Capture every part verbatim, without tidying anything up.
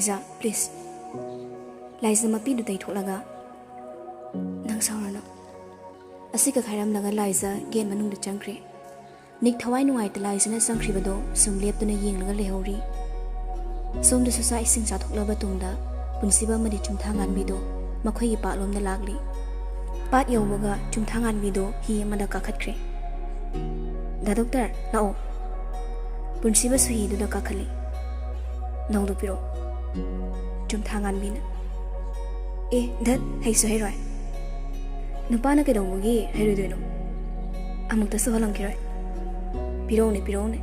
ꯂꯥꯏꯖꯥ, please꯫ ꯂꯥꯏꯖꯥ ꯃꯄꯤꯗꯨ ꯇꯩꯊꯣꯛꯂꯒ, "ꯅꯪ ꯁꯥꯎꯔꯅꯨ꯫" ꯑꯁꯤ ꯀꯛ ꯍꯥꯏꯔꯝꯂꯒ ꯂꯥꯏꯖꯥ ꯒꯦꯠ ꯃꯅꯨꯡꯗ ꯆꯪꯈ꯭ꯔꯦ꯫ ꯅꯤꯛ ꯊꯋꯥꯏ ꯅꯨꯡꯉꯥꯏꯇ ꯂꯥꯏꯖꯥꯅ ꯆꯪꯈ꯭ꯔꯤꯕꯗꯣ ꯁꯨꯝ ꯂꯦꯞꯇꯨꯅ ꯌꯦꯡꯂꯒ ꯂꯩꯍꯧꯔꯤ꯫ ꯁꯣꯝꯗꯁꯨ ꯆꯥꯛ ꯏꯁꯤꯡ ꯆꯥꯊꯣꯛꯂꯕ ꯇꯨꯡꯗ ꯄꯨꯟꯁꯤꯕ ꯑꯃꯗꯤ ꯆꯨꯝꯊꯥ ꯉꯥꯟꯕꯤꯗꯣ ꯃꯈꯣꯏꯒꯤ ꯄꯥꯠꯂꯣꯝꯗ ꯂꯥꯛꯂꯤ꯫ ꯄꯥꯠ ꯌꯧꯕꯒ ꯆꯨꯝꯊꯥ ꯉꯥꯟꯕꯤꯗꯣ ꯍꯤ ꯑꯃꯗ ꯀꯥꯈꯠꯈ꯭ꯔꯦ꯫ "ꯗꯥ ꯗꯣꯛꯇꯔ, ꯂꯥꯛꯑꯣ꯫" ꯄꯨꯟꯁꯤꯕꯁꯨ ꯍꯤꯗꯨꯗ ꯀꯥꯈꯠꯂꯤ꯫ "ꯅꯧꯗꯨ ꯄꯤꯔꯛꯑꯣ꯫" ꯆꯨꯝꯊꯥ ꯉꯥꯟꯕꯤꯅ, "ꯑꯦ, ꯙꯠ, ꯍꯩꯁꯨ ꯍꯩꯔꯣꯏ꯫ ꯅꯨꯄꯥꯅ ꯀꯩꯗꯧꯕꯒꯤ ꯍꯩꯔꯣꯏꯗꯣꯏꯅꯣ? ꯑꯃꯨꯛꯇꯁꯨ ꯍꯣꯜꯂꯝꯈꯤꯔꯣꯏ꯫ ꯄꯤꯔꯛꯎꯅꯦ, ꯄꯤꯔꯛꯎꯅꯦ꯫"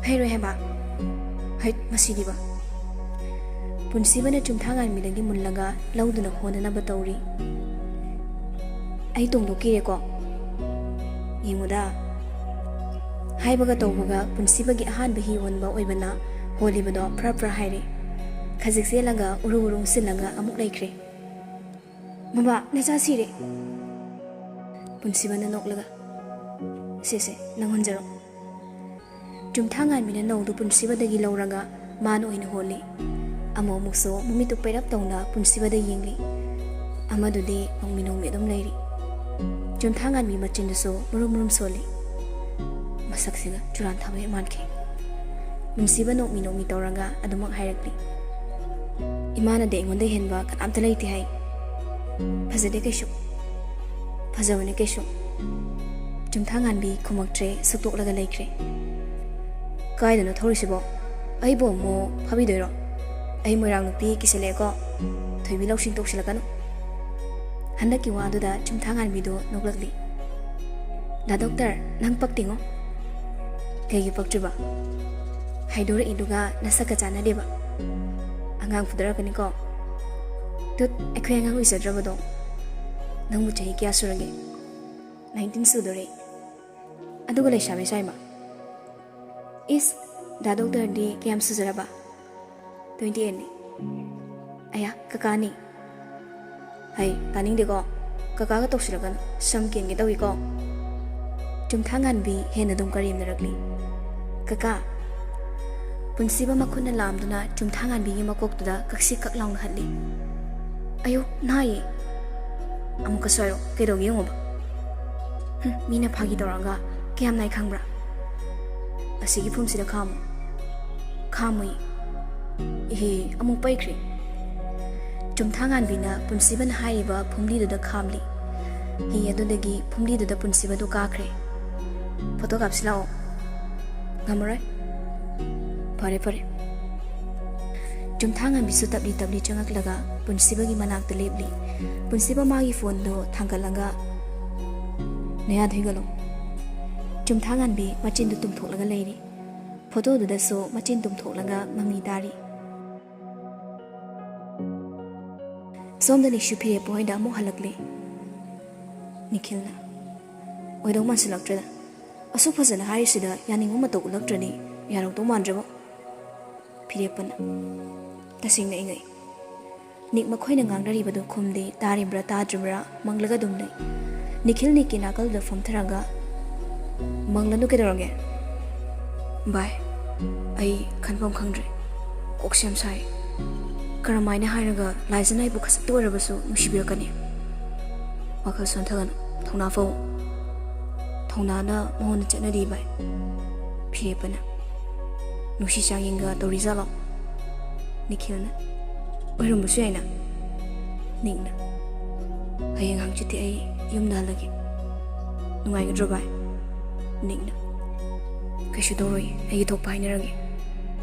"ꯍꯩꯔꯣꯏ ꯍꯥꯏꯕ꯫" "ꯍꯩꯠ, ꯃꯁꯤꯗꯤꯕ꯫" ꯄꯨꯟꯁꯤꯕꯅ ꯆꯨꯝꯊꯥ ꯉꯥꯟꯕꯤꯗꯒꯤ ꯃꯨꯜꯂꯒ ꯂꯧꯗꯨꯅ ꯍꯣꯟꯅꯅꯕ ꯇꯧꯔꯤ꯫ "ꯑꯩ ꯇꯣꯡꯗꯣꯛꯀꯤꯔꯦꯀꯣ꯫ ꯌꯦꯡꯉꯨꯗ꯫" ꯍꯥꯏꯕꯒ ꯇꯧꯕꯒ ꯄꯨꯟꯁꯤꯕꯒꯤ ꯑꯍꯥꯟꯕ ꯍꯤ ꯍꯣꯟꯕ ꯑꯣꯏꯕꯅ ꯍꯣꯜꯂꯤꯕꯗꯣ ꯐ꯭ꯔꯥ ꯐ꯭ꯔꯥ ꯍꯥꯏꯔꯦ꯫ ꯈꯖꯤꯛ ꯆꯦꯜꯂꯒ ꯎꯔꯨ ꯎꯔꯨ ꯎꯪꯁꯤꯜꯂꯒ ꯑꯃꯨꯛ ꯂꯩꯈ꯭ꯔꯦ꯫ "ꯃꯃꯥ, ꯅꯆꯥ ꯁꯤꯔꯦ꯫" ꯄꯨꯟꯁꯤꯕꯅ ꯅꯣꯛꯂꯒ, "ꯁꯦ, ꯁꯦ, ꯅꯪ ꯍꯣꯟꯖꯔꯣ꯫" ꯆꯨꯝꯊꯥ ꯉꯥꯟꯕꯤꯅ ꯅꯧꯗꯨ ꯄꯨꯟꯁꯤꯕꯗꯒꯤ ꯂꯧꯔꯒ ꯃꯥꯅ ꯑꯣꯏꯅ ꯍꯣꯜꯂꯤ꯫ ꯑꯃꯨꯛ ꯑꯃꯨꯛꯁꯨ ꯃꯃꯤꯠꯇꯨ ꯄꯩꯔꯞ ꯇꯧꯅ ꯄꯨꯟꯁꯤꯕꯗ ꯌꯦꯡꯂꯤ꯫ ꯑꯃꯗꯨꯗꯤ ꯅꯣꯡꯃꯤ ꯅꯣꯡꯃꯤ ꯑꯗꯨꯝ ꯂꯩꯔꯤ꯫ ꯆꯨꯝꯊꯥ ꯉꯥꯟꯕꯤ ꯃꯆꯤꯟꯗꯨꯁꯨ ꯃꯨꯔꯨꯝ ꯃꯨꯔꯨꯝ ꯁꯣꯜꯂꯤ꯫ ꯃꯁꯛꯁꯤꯒ ꯆꯨꯔꯥꯟ ꯊꯥꯕ ꯍꯦꯛ ꯃꯥꯟꯈꯤ꯫ ꯄꯨꯟꯁꯤꯕ ꯅꯣꯡꯃꯤ ꯅꯣꯡꯃꯤ ꯇꯧꯔꯒ ꯑꯗꯨꯃꯛ ꯍꯥꯏꯔꯛꯂꯤ꯫ "ꯏꯃꯥꯅꯗꯤ ꯑꯩꯉꯣꯟꯗ ꯍꯦꯟꯕ ꯀꯅꯥꯝꯇ ꯂꯩꯇꯦ ꯍꯥꯏ꯫ ꯐꯖꯗꯦ ꯀꯩꯁꯨ꯫" "ꯐꯖꯕꯅꯦ ꯀꯩꯁꯨ꯫" ꯆꯨꯝꯊꯥ ꯉꯥꯟꯕꯤ ꯈꯨꯝꯃꯛꯇ꯭ꯔꯦ, ꯁꯨꯛꯇꯣꯛꯂꯒ ꯂꯩꯈ꯭ꯔꯦ꯫ "ꯀꯥꯏꯗꯅꯣ ꯊꯧꯔꯤꯁꯤꯕꯣ? ꯑꯩꯕꯨ ꯑꯃꯨꯛ ꯐꯥꯕꯤꯗꯣꯏꯔꯣ? ꯑꯩ ꯃꯣꯏꯔꯥꯡ ꯅꯨꯄꯤ ꯀꯤꯁꯜꯂꯛꯑꯦꯀꯣ꯫ ꯊꯣꯏꯕꯤ ꯂꯧꯁꯤꯡ ꯇꯧꯁꯤꯜꯂꯛꯀꯅꯨ꯫" ꯍꯟꯗꯛꯀꯤ ꯋꯥꯗꯨꯗ ꯆꯨꯝꯊꯥ ꯉꯥꯟꯕꯤꯗꯨ ꯅꯣꯛꯂꯛꯂꯤ꯫ "ꯗꯥ ꯗꯣꯛꯇꯔ, ꯅꯪ ꯄꯛꯇꯦꯉꯣ꯫" "ꯀꯩꯒꯤ ꯄꯛꯇ꯭ꯔꯤꯕ? ꯍꯥꯏꯗꯣꯔꯛꯏꯗꯨꯒ ꯅꯁꯛꯀ ꯆꯥꯟꯅꯗꯦꯕ꯫ ꯑꯉꯥꯡ ꯐꯨꯗꯔꯛꯀꯅꯤꯀꯣ꯫" "ꯇꯨꯠ, ꯑꯩꯈꯣꯏ ꯑꯉꯥꯡ ꯑꯣꯏꯖꯗ꯭ꯔꯕꯗꯣ꯫ ꯅꯪꯕꯨ ꯆꯍꯤ ꯀꯌꯥ ꯁꯨꯔꯒꯦ?" "ꯅꯥꯏꯟꯇꯤꯟ ꯁꯨꯗꯣꯔꯦ꯫" "ꯑꯗꯨꯒ ꯂꯩꯁꯥꯕꯤ ꯁꯥꯏꯃ?" "ꯏꯁ, ꯗꯥ ꯗꯣꯛꯇꯔꯗꯤ ꯀꯌꯥꯝ ꯁꯨꯖꯔꯕ?" "ꯇ꯭ꯋꯦꯟꯇꯤ ꯑꯩꯠꯅꯤ꯫" "ꯑꯌꯥ, ꯀꯀꯥꯅꯤ꯫" "ꯍꯩ, ꯇꯥꯅꯤꯡꯗꯦꯀꯣ꯫ ꯀꯀꯥꯒ ꯇꯧꯁꯤꯜꯂꯛꯀꯅꯨ, ꯁꯝ ꯀꯦꯟꯒꯦ ꯇꯧꯏꯀꯣ꯫" ꯆꯨꯝꯊꯥ ꯉꯥꯟꯕꯤ ꯍꯦꯟꯅ ꯑꯗꯨꯝ ꯀꯔꯦꯝꯅꯔꯛꯂꯤ꯫ "ꯀꯀꯥ, ꯄꯨꯟꯁꯤꯕ ꯃꯈꯨꯠꯅ ꯂꯥꯝꯗꯨꯅ ꯆꯨꯝꯊꯥꯉꯥꯟꯕꯤꯒꯤ ꯃꯀꯣꯛꯇꯨꯗ ꯀꯛꯁꯤ ꯀꯛ ꯂꯥꯎꯅ ꯍꯠꯂꯤ꯫ "ꯑꯌꯣ, ꯅꯥꯏꯌꯦ!" "ꯑꯃꯨꯛꯀꯁꯨ ꯍꯥꯏꯔꯣ, ꯀꯩꯗꯧꯒꯦ ꯌꯦꯡꯉꯣꯕ?" "ꯍꯨꯝ, ꯃꯤꯅ ꯐꯥꯒꯤ ꯇꯧꯔꯛꯑꯒ ꯀꯌꯥꯝ ꯅꯥꯏ ꯈꯪꯕ꯭ꯔꯥ? ꯑꯁꯤꯒꯤ ꯐꯨꯝꯁꯤꯗ ꯈꯥꯝꯃꯨ꯫" "ꯈꯥꯝꯃꯨꯏ꯫" "ꯏꯍꯦ, ꯑꯃꯨꯛ ꯄꯩꯈ꯭ꯔꯦ!" ꯆꯨꯝꯊꯥꯉꯥꯟꯕꯤꯅ ꯄꯨꯟꯁꯤꯕꯅ ꯍꯥꯏꯔꯤꯕ ꯐꯨꯝꯗꯤꯗꯨꯗ ꯈꯥꯝꯂꯤ꯫ ꯍꯤ ꯑꯗꯨꯗꯒꯤ ꯐꯨꯝꯗꯤꯗꯨꯗ ꯄꯨꯟꯁꯤꯕꯗꯨ ꯀꯥꯈ꯭ꯔꯦ꯫ "ꯐꯣꯇꯣ ꯀꯥꯞꯁꯤ ꯂꯥꯛꯑꯣ꯫" "ꯉꯝꯃꯔꯣꯏ꯫" "ꯐꯔꯦ, ꯐꯔꯦ꯫" ꯆꯨꯝꯊꯥꯉꯥꯟꯕꯤꯁꯨ ꯇꯞꯂꯤ ꯇꯞꯂꯤ ꯆꯪꯉꯛꯂꯒ ꯄꯨꯟꯁꯤꯕꯒꯤ ꯃꯅꯥꯛꯇ ꯂꯦꯞꯂꯤ꯫ ꯄꯨꯟꯁꯤꯕ ꯃꯥꯒꯤ ꯐꯣꯟꯗꯣ ꯊꯥꯡꯒꯠꯂꯒ, "ꯅꯌꯥꯗ ꯍꯨꯏꯒꯠꯂꯣ꯫" ꯆꯨꯝꯊꯥꯉꯥꯟꯕꯤ ꯃꯆꯤꯟꯗꯨ ꯇꯨꯝꯊꯣꯛꯂꯒ ꯂꯩꯔꯤ꯫ ꯐꯣꯇꯣꯗꯨꯗꯁꯨ ꯃꯆꯤꯟ ꯇꯨꯝꯊꯣꯛꯂꯒ ꯃꯃꯤ ꯇꯥꯔꯤ꯫ ꯁꯣꯝꯗ ꯅꯤꯛꯁꯨ ꯐꯤꯔꯦꯞꯄ ꯍꯣꯏꯗ ꯑꯃꯨꯛ ꯍꯜꯂꯛꯂꯤ꯫ ꯅꯤꯈꯤꯜꯅ, "ꯑꯣꯏꯗꯧ ꯃꯥꯟꯁꯤꯜꯂꯛꯇ꯭ꯔꯦꯗ꯫ ꯑꯁꯨꯛ ꯐꯖꯅ ꯍꯥꯏꯔꯤꯁꯤꯗ ꯌꯥꯅꯤꯡꯕ ꯃꯇꯧ ꯎꯠꯂꯛꯇ꯭ꯔꯗꯤ ꯌꯥꯔꯛꯇꯧ ꯃꯥꯟꯗ꯭ꯔꯦꯕꯣ꯫" ꯐꯤꯔꯦꯞꯄꯅ, "ꯇꯁꯦꯡꯅ ꯏꯉꯛꯏ꯫" ꯅꯤꯛ ꯃꯈꯣꯏꯅ ꯉꯥꯡꯅꯔꯤꯕꯗꯨ ꯈꯨꯝꯗꯦ, ꯇꯥꯔꯤꯕ꯭ꯔꯥ ꯇꯥꯗ꯭ꯔꯤꯕ꯭ꯔꯥ ꯃꯪꯂꯒ ꯑꯗꯨꯝ ꯂꯩ꯫ ꯅꯤꯈꯤꯜ ꯅꯤꯛꯀꯤ ꯅꯥꯀꯜꯗ ꯐꯝꯊꯔꯒ, "ꯃꯪꯂꯅꯨ, ꯀꯩꯗꯧꯔꯒꯦ?" "ꯚꯥꯏ, ꯑꯩ ꯈꯟꯐꯝ ꯈꯪꯗ꯭ꯔꯦ꯫ ꯀꯣꯛꯁꯦ ꯌꯥꯝ ꯁꯥꯏ꯫ ꯀꯔꯝꯍꯥꯏꯅ ꯍꯥꯏꯔꯒ ꯂꯥꯏꯖꯅꯥꯏꯕꯨ ꯈꯖꯤꯛꯇ ꯑꯣꯏꯔꯕꯁꯨ ꯅꯨꯡꯁꯤꯕꯤꯔꯛꯀꯅꯤ? ꯋꯥꯈꯜ ꯁꯣꯟꯊꯒꯅꯨ, ꯊꯧꯅꯥ ꯐꯧ꯫ ꯊꯧꯅꯥꯅ ꯃꯉꯣꯟꯗ ꯆꯠꯅꯔꯤ, ꯚꯥꯏ꯫" ꯐꯤꯔꯦꯞꯄꯅ, "ꯅꯨꯡꯁꯤ ꯆꯥꯡꯌꯦꯡꯒ ꯇꯧꯔꯤꯖꯥꯠꯂꯣ?" ꯅꯤꯈꯤꯜꯅ, "ꯑꯣꯏꯔꯝꯕꯁꯨ ꯌꯥꯏꯅ꯫" ꯅꯤꯛꯅ, "ꯍꯌꯦꯡ ꯍꯪꯆꯤꯠꯇꯤ ꯑꯩ ꯌꯨꯝꯗ ꯍꯜꯂꯒꯦ꯫ ꯅꯨꯡꯉꯥꯏꯒꯗ꯭ꯔꯣ, ꯚꯥꯏ?" ꯅꯤꯛꯅ, "ꯀꯩꯁꯨ ꯇꯧꯔꯣꯏ, ꯑꯩꯒꯤ ꯊꯣꯛꯄ ꯍꯥꯏꯅꯔꯒꯦ꯫"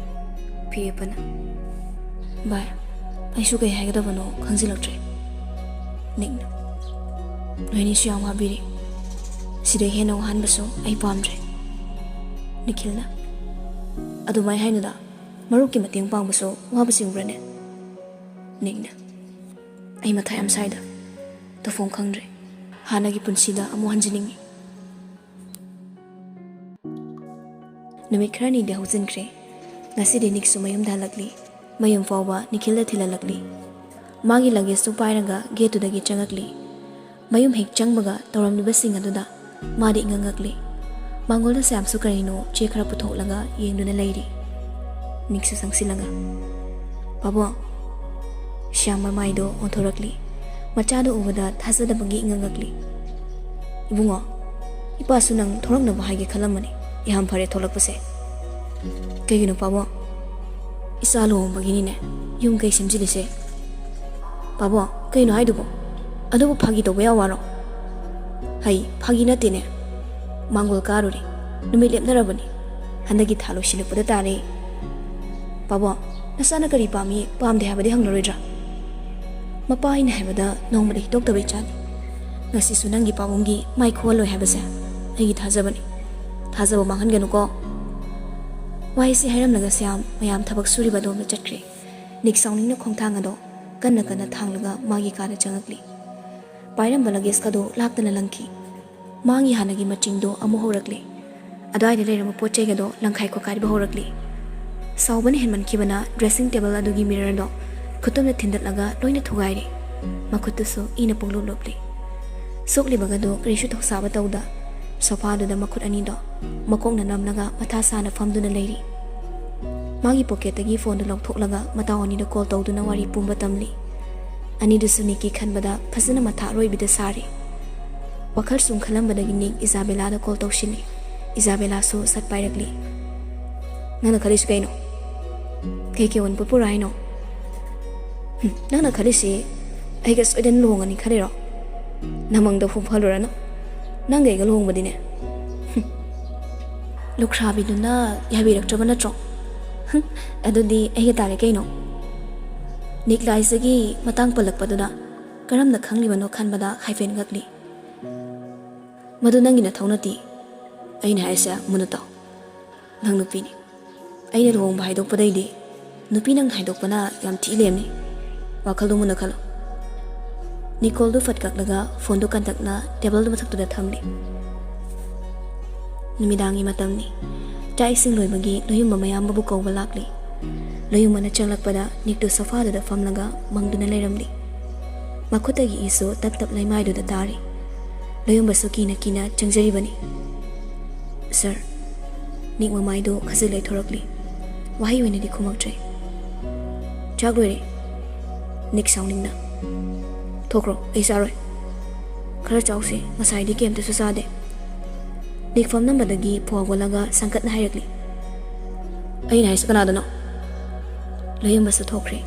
ꯐꯤꯔꯦꯞꯄꯅ, "ꯚꯥꯏ, ꯑꯩꯁꯨ ꯀꯩ ꯍꯥꯏꯒꯗꯕꯅꯣ ꯈꯪꯖꯤꯜꯂꯛꯇ꯭ꯔꯦ꯫" ꯅꯤꯛꯅ, "ꯅꯣꯏꯅꯤꯁꯨ ꯌꯥꯝ ꯋꯥꯕꯤꯔꯤ꯫ ꯁꯤꯗꯩ ꯍꯦꯟꯅ ꯋꯥꯍꯟꯕꯁꯨ ꯑꯩ ꯄꯥꯝꯗ꯭ꯔꯦ꯫" ꯅꯤꯈꯤꯜꯅ, "ꯑꯗꯨꯃꯥꯏ ꯍꯥꯏꯅꯨꯗ, ꯃꯔꯨꯞꯀꯤ ꯃꯇꯦꯡ ꯄꯥꯡꯕꯁꯨ ꯋꯥꯕ ꯆꯤꯡꯕ꯭ꯔꯅꯦ?" ꯅꯤꯛꯅ, "ꯑꯩ ꯃꯊꯥ ꯌꯥꯝ ꯁꯥꯏꯗ, ꯇꯧꯐꯝ ꯈꯪꯗ꯭ꯔꯦ꯫ ꯍꯥꯟꯅꯒꯤ ꯄꯨꯟꯁꯤꯗ ꯑꯃꯨꯛ ꯍꯟꯖꯤꯟꯅꯤꯡꯉꯤ꯫" ꯅꯨꯃꯤꯠ ꯈꯔꯅꯤꯗꯤ ꯍꯧꯖꯤꯟꯈ꯭ꯔꯦ꯫ ꯉꯁꯤꯗꯤ ꯅꯤꯛꯁꯨ ꯃꯌꯨꯝꯗ ꯍꯜꯂꯛꯂꯤ꯫ ꯃꯌꯨꯝ ꯐꯥꯎꯕ ꯅꯤꯈꯤꯜꯗ ꯊꯤꯜꯍꯜꯂꯛꯂꯤ꯫ ꯃꯥꯒꯤ ꯂꯒꯦꯖꯇꯨ ꯄꯥꯏꯔꯒ ꯒꯦꯠꯇꯨꯗꯒꯤ ꯆꯪꯉꯛꯂꯤ꯫ ꯃꯌꯨꯝ ꯍꯦꯛ ꯆꯪꯕꯒ ꯇꯧꯔꯝꯂꯤꯕꯁꯤꯡ ꯑꯗꯨꯗ ꯃꯥꯗꯤ ꯏꯉꯛ ꯉꯛꯂꯤ꯫ ꯃꯥꯡꯒꯣꯜꯗ ꯁ꯭ꯌꯥꯝꯁꯨ ꯀꯔꯤꯅꯣ ꯆꯦ ꯈꯔ ꯄꯨꯊꯣꯛꯂꯒ ꯌꯦꯡꯗꯨꯅ ꯂꯩꯔꯤ꯫ ꯅꯤꯛꯁꯨ ꯆꯪꯁꯤꯜꯂꯒ꯫ "ꯄꯥꯕꯨꯡ!" ꯁ꯭ꯌꯥꯝ ꯃꯃꯥꯏꯗꯣ ꯑꯣꯟꯊꯣꯔꯛꯂꯤ꯫ ꯃꯆꯥꯗꯣ ꯎꯕꯗ ꯊꯥꯖꯗꯕꯒꯤ ꯉꯥꯡꯉꯛꯂꯤ꯫ "ꯏꯕꯨꯡꯉꯣ, ꯏꯄꯥꯁꯨ ꯅꯪ ꯊꯣꯔꯛꯅꯕ ꯍꯥꯏꯒꯦ ꯈꯜꯂꯝꯕꯅꯤ꯫ ꯌꯥꯝ ꯐꯔꯦ ꯊꯣꯛꯂꯛꯄꯁꯦ꯫" "ꯀꯩꯒꯤꯅꯣ ꯄꯥꯕꯨꯡ?" "ꯏꯆꯥ ꯂꯨꯍꯣꯡꯕꯒꯤꯅꯤꯅꯦ ꯌꯨꯝ ꯀꯩ ꯁꯦꯝꯖꯤꯜꯂꯤꯁꯦ꯫" "ꯄꯥꯕꯨꯡ, ꯀꯩꯅꯣ ꯍꯥꯏꯗꯨꯕꯣ? ꯑꯗꯨꯕꯨ ꯐꯥꯒꯤ ꯇꯧꯕ ꯌꯥ ꯋꯥꯔꯣ?" "ꯍꯩ, ꯐꯥꯒꯤ ꯅꯠꯇꯦꯅꯦ꯫ ꯃꯥꯡꯒꯣꯜ ꯀꯥꯔꯨꯔꯦ꯫ ꯅꯨꯃꯤꯠ ꯂꯦꯞꯅꯔꯕꯅꯤ꯫ ꯍꯟꯗꯛꯀꯤ ꯊꯥ ꯂꯣꯏꯁꯤꯜꯂꯛꯄꯗ ꯇꯥꯔꯦ꯫" "ꯄꯥꯕꯨꯡ, ꯅꯆꯥꯅ ꯀꯔꯤ ꯄꯥꯝꯃꯤ ꯄꯥꯝꯗꯦ ꯍꯥꯏꯕꯗꯤ ꯍꯪꯂꯔꯣꯏꯗ꯭ꯔꯥ? ꯃꯄꯥ ꯑꯩꯅ ꯍꯥꯏꯕꯗ ꯅꯣꯡꯃꯗ ꯍꯤꯇꯣꯛꯇꯕ ꯏꯆꯥꯅꯤ꯫ ꯉꯁꯤꯁꯨ ꯅꯪꯒꯤ ꯄꯥꯕꯨꯡꯒꯤ ꯃꯥꯏ ꯈꯨꯍꯜꯂꯣꯏ ꯍꯥꯏꯕꯁꯦ ꯑꯩꯒꯤ ꯊꯥꯖꯕꯅꯤ꯫ ꯊꯥꯖꯕ ꯃꯥꯡꯍꯟꯒꯅꯨꯀꯣ꯫" ꯋꯥꯍꯩꯁꯤ ꯍꯥꯏꯔꯝꯂꯒ ꯁ꯭ꯌꯥꯝ ꯃꯌꯥꯝ ꯊꯕꯛ ꯁꯨꯔꯤꯕ ꯑꯗꯣꯝꯗ ꯆꯠꯈ꯭ꯔꯦ꯫ ꯅꯤꯛ ꯁꯥꯎꯅꯤꯡꯅ ꯈꯣꯡꯊꯥꯡ ꯑꯗꯣ ꯀꯟꯅ ꯀꯟꯅ ꯊꯥꯡꯂꯒ ꯃꯥꯒꯤ ꯀꯥꯗ ꯆꯪꯉꯛꯂꯤ꯫ ꯄꯥꯏꯔꯝꯕ ꯂꯒꯦꯖꯀꯗꯣ ꯂꯥꯛꯇꯅ ꯂꯪꯈꯤ꯫ ꯃꯥꯒꯤ ꯍꯥꯟꯅꯒꯤ ꯃꯆꯤꯡꯗꯣ ꯑꯃꯨꯛ ꯍꯧꯔꯛꯂꯦ꯫ ꯑꯗꯨꯋꯥꯏꯗ ꯂꯩꯔꯝꯕ ꯄꯣꯠ ꯆꯩꯒꯗꯣ ꯂꯪꯈꯥꯏ ꯈꯣꯠꯀꯥꯏꯕ ꯍꯧꯔꯛꯂꯦ꯫ ꯁꯥꯎꯕꯅ ꯍꯦꯟꯃꯟꯈꯤꯕꯅ ꯗ꯭ꯔꯦꯁꯤꯡ ꯇꯦꯕꯜ ꯑꯗꯨꯒꯤ ꯃꯤꯔꯔꯗꯣ ꯈꯨꯠꯇꯨꯝꯅ ꯊꯤꯟꯗꯠꯂꯒ ꯂꯣꯏꯅ ꯊꯨꯒꯥꯏꯔꯦ꯫ ꯃꯈꯨꯠꯇꯨꯁꯨ ꯏꯅ ꯄꯨꯡꯂꯨꯞ ꯂꯨꯞꯂꯤ꯫ ꯁꯣꯛꯂꯤꯕꯒꯗꯨ ꯀꯔꯤꯁꯨ ꯊꯧꯁꯥꯕ ꯇꯧꯗ ꯁꯣꯐꯥꯗꯨꯗ ꯃꯈꯨꯠ ꯑꯅꯤꯗꯣ ꯃꯀꯣꯛꯅ ꯅꯝꯂꯒ ꯃꯊꯥ ꯁꯥꯅ ꯐꯝꯗꯨꯅ ꯂꯩꯔꯤ꯫ ꯃꯥꯒꯤ ꯄꯣꯀꯦꯠꯇꯒꯤ ꯐꯣꯟꯗꯨ ꯂꯧꯊꯣꯛꯂꯒ ꯃꯇꯥꯎ ꯑꯅꯤꯗ ꯀꯣꯜ ꯇꯧꯗꯨꯅ ꯋꯥꯔꯤ ꯄꯨꯝꯕ ꯇꯝꯂꯤ꯫ ꯑꯅꯤꯗꯨꯁꯨ ꯅꯤꯛꯀꯤ ꯈꯟꯕꯗ ꯐꯖꯅ ꯃꯊꯥ ꯑꯔꯣꯏꯕꯤꯗ ꯁꯥꯔꯤ꯫ ꯋꯥꯈꯜ ꯁꯨꯝ ꯈꯜꯂꯝꯕꯗꯒꯤ ꯅꯤꯛ ꯏꯖꯥꯕꯦꯂꯥꯗ ꯀꯣꯜ ꯇꯧꯁꯤꯜꯂꯤ꯫ ꯏꯖꯥꯕꯦꯂꯥꯁꯨ ꯁꯠ ꯄꯥꯏꯔꯛꯂꯤ꯫ "ꯅꯪꯅ ꯈꯜꯂꯤꯁꯤ ꯀꯩꯅꯣ?" "ꯀꯩ ꯀꯩ ꯑꯣꯟ ꯄꯨꯔꯥ ꯍꯥꯏꯅꯣ?" "ꯍꯨꯝ, ꯅꯪꯅ ꯈꯜꯂꯤꯁꯤ ꯑꯩꯒ ꯁꯣꯏꯗꯅ ꯂꯨꯍꯣꯡꯒꯅꯤ ꯈꯜꯂꯤꯔꯣ? ꯅꯃꯪꯗ ꯍꯨꯝꯐꯜꯂꯨꯔꯅꯨ꯫ ꯅꯪꯒ ꯑꯩꯒ ꯂꯨꯍꯣꯡꯕꯗꯤꯅꯦ꯫" "ꯍꯨꯝ, ꯂꯨꯈ꯭ꯔꯥꯕꯤꯗꯨꯅ ꯌꯥꯕꯤꯔꯛꯇ꯭ꯔꯕ ꯅꯠꯇ꯭ꯔꯣ?" "ꯍꯨꯝ, ꯑꯗꯨꯗꯤ ꯑꯩꯒ ꯇꯥꯔꯦ ꯀꯩꯅꯣ꯫" ꯅꯤꯛ ꯂꯥꯏꯖꯒꯤ ꯃꯇꯥꯡ ꯄꯜꯂꯛꯄꯗꯨꯗ ꯀꯔꯝꯅ ꯈꯪꯂꯤꯕꯅꯣ ꯈꯟꯕꯗ ꯍꯥꯏꯐꯦꯠ ꯉꯛꯂꯤ꯫ "ꯃꯗꯨ ꯅꯪꯒꯤ ꯅꯊꯧ ꯅꯠꯇꯦ꯫ ꯑꯩꯅ ꯍꯥꯏꯔꯤꯁꯦ ꯃꯨꯟꯅ ꯇꯥꯎ꯫ ꯅꯪ ꯅꯨꯄꯤꯅꯤ꯫ ꯑꯩꯅ ꯂꯨꯍꯣꯡꯕ ꯍꯥꯏꯗꯣꯛꯄꯗꯩꯗꯤ ꯅꯨꯄꯤ ꯅꯪꯅ ꯍꯥꯏꯗꯣꯛꯄꯅ ꯌꯥꯝ ꯊꯤ ꯂꯦꯝꯅꯤ꯫ ꯋꯥꯈꯜꯗꯨ ꯃꯨꯟꯅ ꯈꯜꯂꯣ꯫" ꯅꯤꯀꯣꯜꯗꯨ ꯐꯠ ꯀꯛꯂꯒ ꯐꯣꯟꯗꯨ ꯀꯟꯇꯛꯅ ꯇꯦꯕꯜꯗꯨ ꯃꯊꯛꯇꯨꯗ ꯊꯝꯂꯤ꯫ ꯅꯨꯃꯤꯗꯥꯡꯒꯤ ꯃꯇꯝꯅꯤ꯫ ꯆꯥꯛ ꯏꯁꯤꯡ ꯂꯣꯏꯕꯒꯤ ꯂꯣꯌꯨꯝꯕ ꯃꯌꯥꯝꯕꯕꯨ ꯀꯧꯕ ꯂꯥꯛꯂꯤ꯫ ꯂꯣꯌꯨꯝꯕꯅ ꯆꯪꯂꯛꯄꯗ ꯅꯤꯛꯇꯨ ꯁꯣꯐꯥꯗꯨꯗ ꯐꯝꯂꯒ ꯃꯪꯗꯨꯅ ꯂꯩꯔꯝꯂꯤ꯫ ꯃꯈꯨꯠꯇꯒꯤ ꯏꯁꯨ ꯇꯞ ꯇꯞ ꯂꯩꯃꯥꯏꯗꯨꯗ ꯇꯥꯔꯤ꯫ ꯂꯣꯌꯨꯝꯕꯁꯨ ꯀꯤꯅ ꯀꯤꯅ ꯆꯪꯖꯔꯤꯕꯅꯤ꯫ "ꯁꯥꯔ꯫" ꯅꯤꯛ ꯃꯃꯥꯏꯗꯨ ꯈꯖꯤꯛ ꯂꯩꯊꯣꯔꯛꯂꯤ꯫ ꯋꯥꯍꯩ ꯑꯣꯏꯅꯗꯤ ꯈꯨꯝꯃꯛꯇ꯭ꯔꯦ꯫ "ꯆꯥꯛ ꯂꯣꯏꯔꯦ", ꯅꯤꯛ ꯁꯥꯎꯅꯤꯡꯅ꯫ "ꯊꯣꯛꯈ꯭ꯔꯣ, ꯑꯩ ꯆꯥꯔꯣꯏ꯫ ꯈꯔ ꯆꯥꯎꯁꯦ, ꯉꯁꯥꯏꯗꯤ ꯀꯩꯝꯇꯁꯨ ꯆꯥꯗꯦ"꯫ ꯅꯤꯛ ꯐꯝꯂꯝꯕꯗꯒꯤ ꯐꯨ ꯍꯧꯒꯠꯂꯒ ꯁꯪꯀꯠꯅ ꯍꯥꯏꯔꯛꯂꯤ꯫ "ꯑꯩꯅ ꯍꯥꯏꯁꯤ ꯀꯅꯥꯗꯅꯣ?" ꯂꯌꯦꯡꯕꯁꯨ ꯊꯣꯛꯈ꯭ꯔꯦ꯫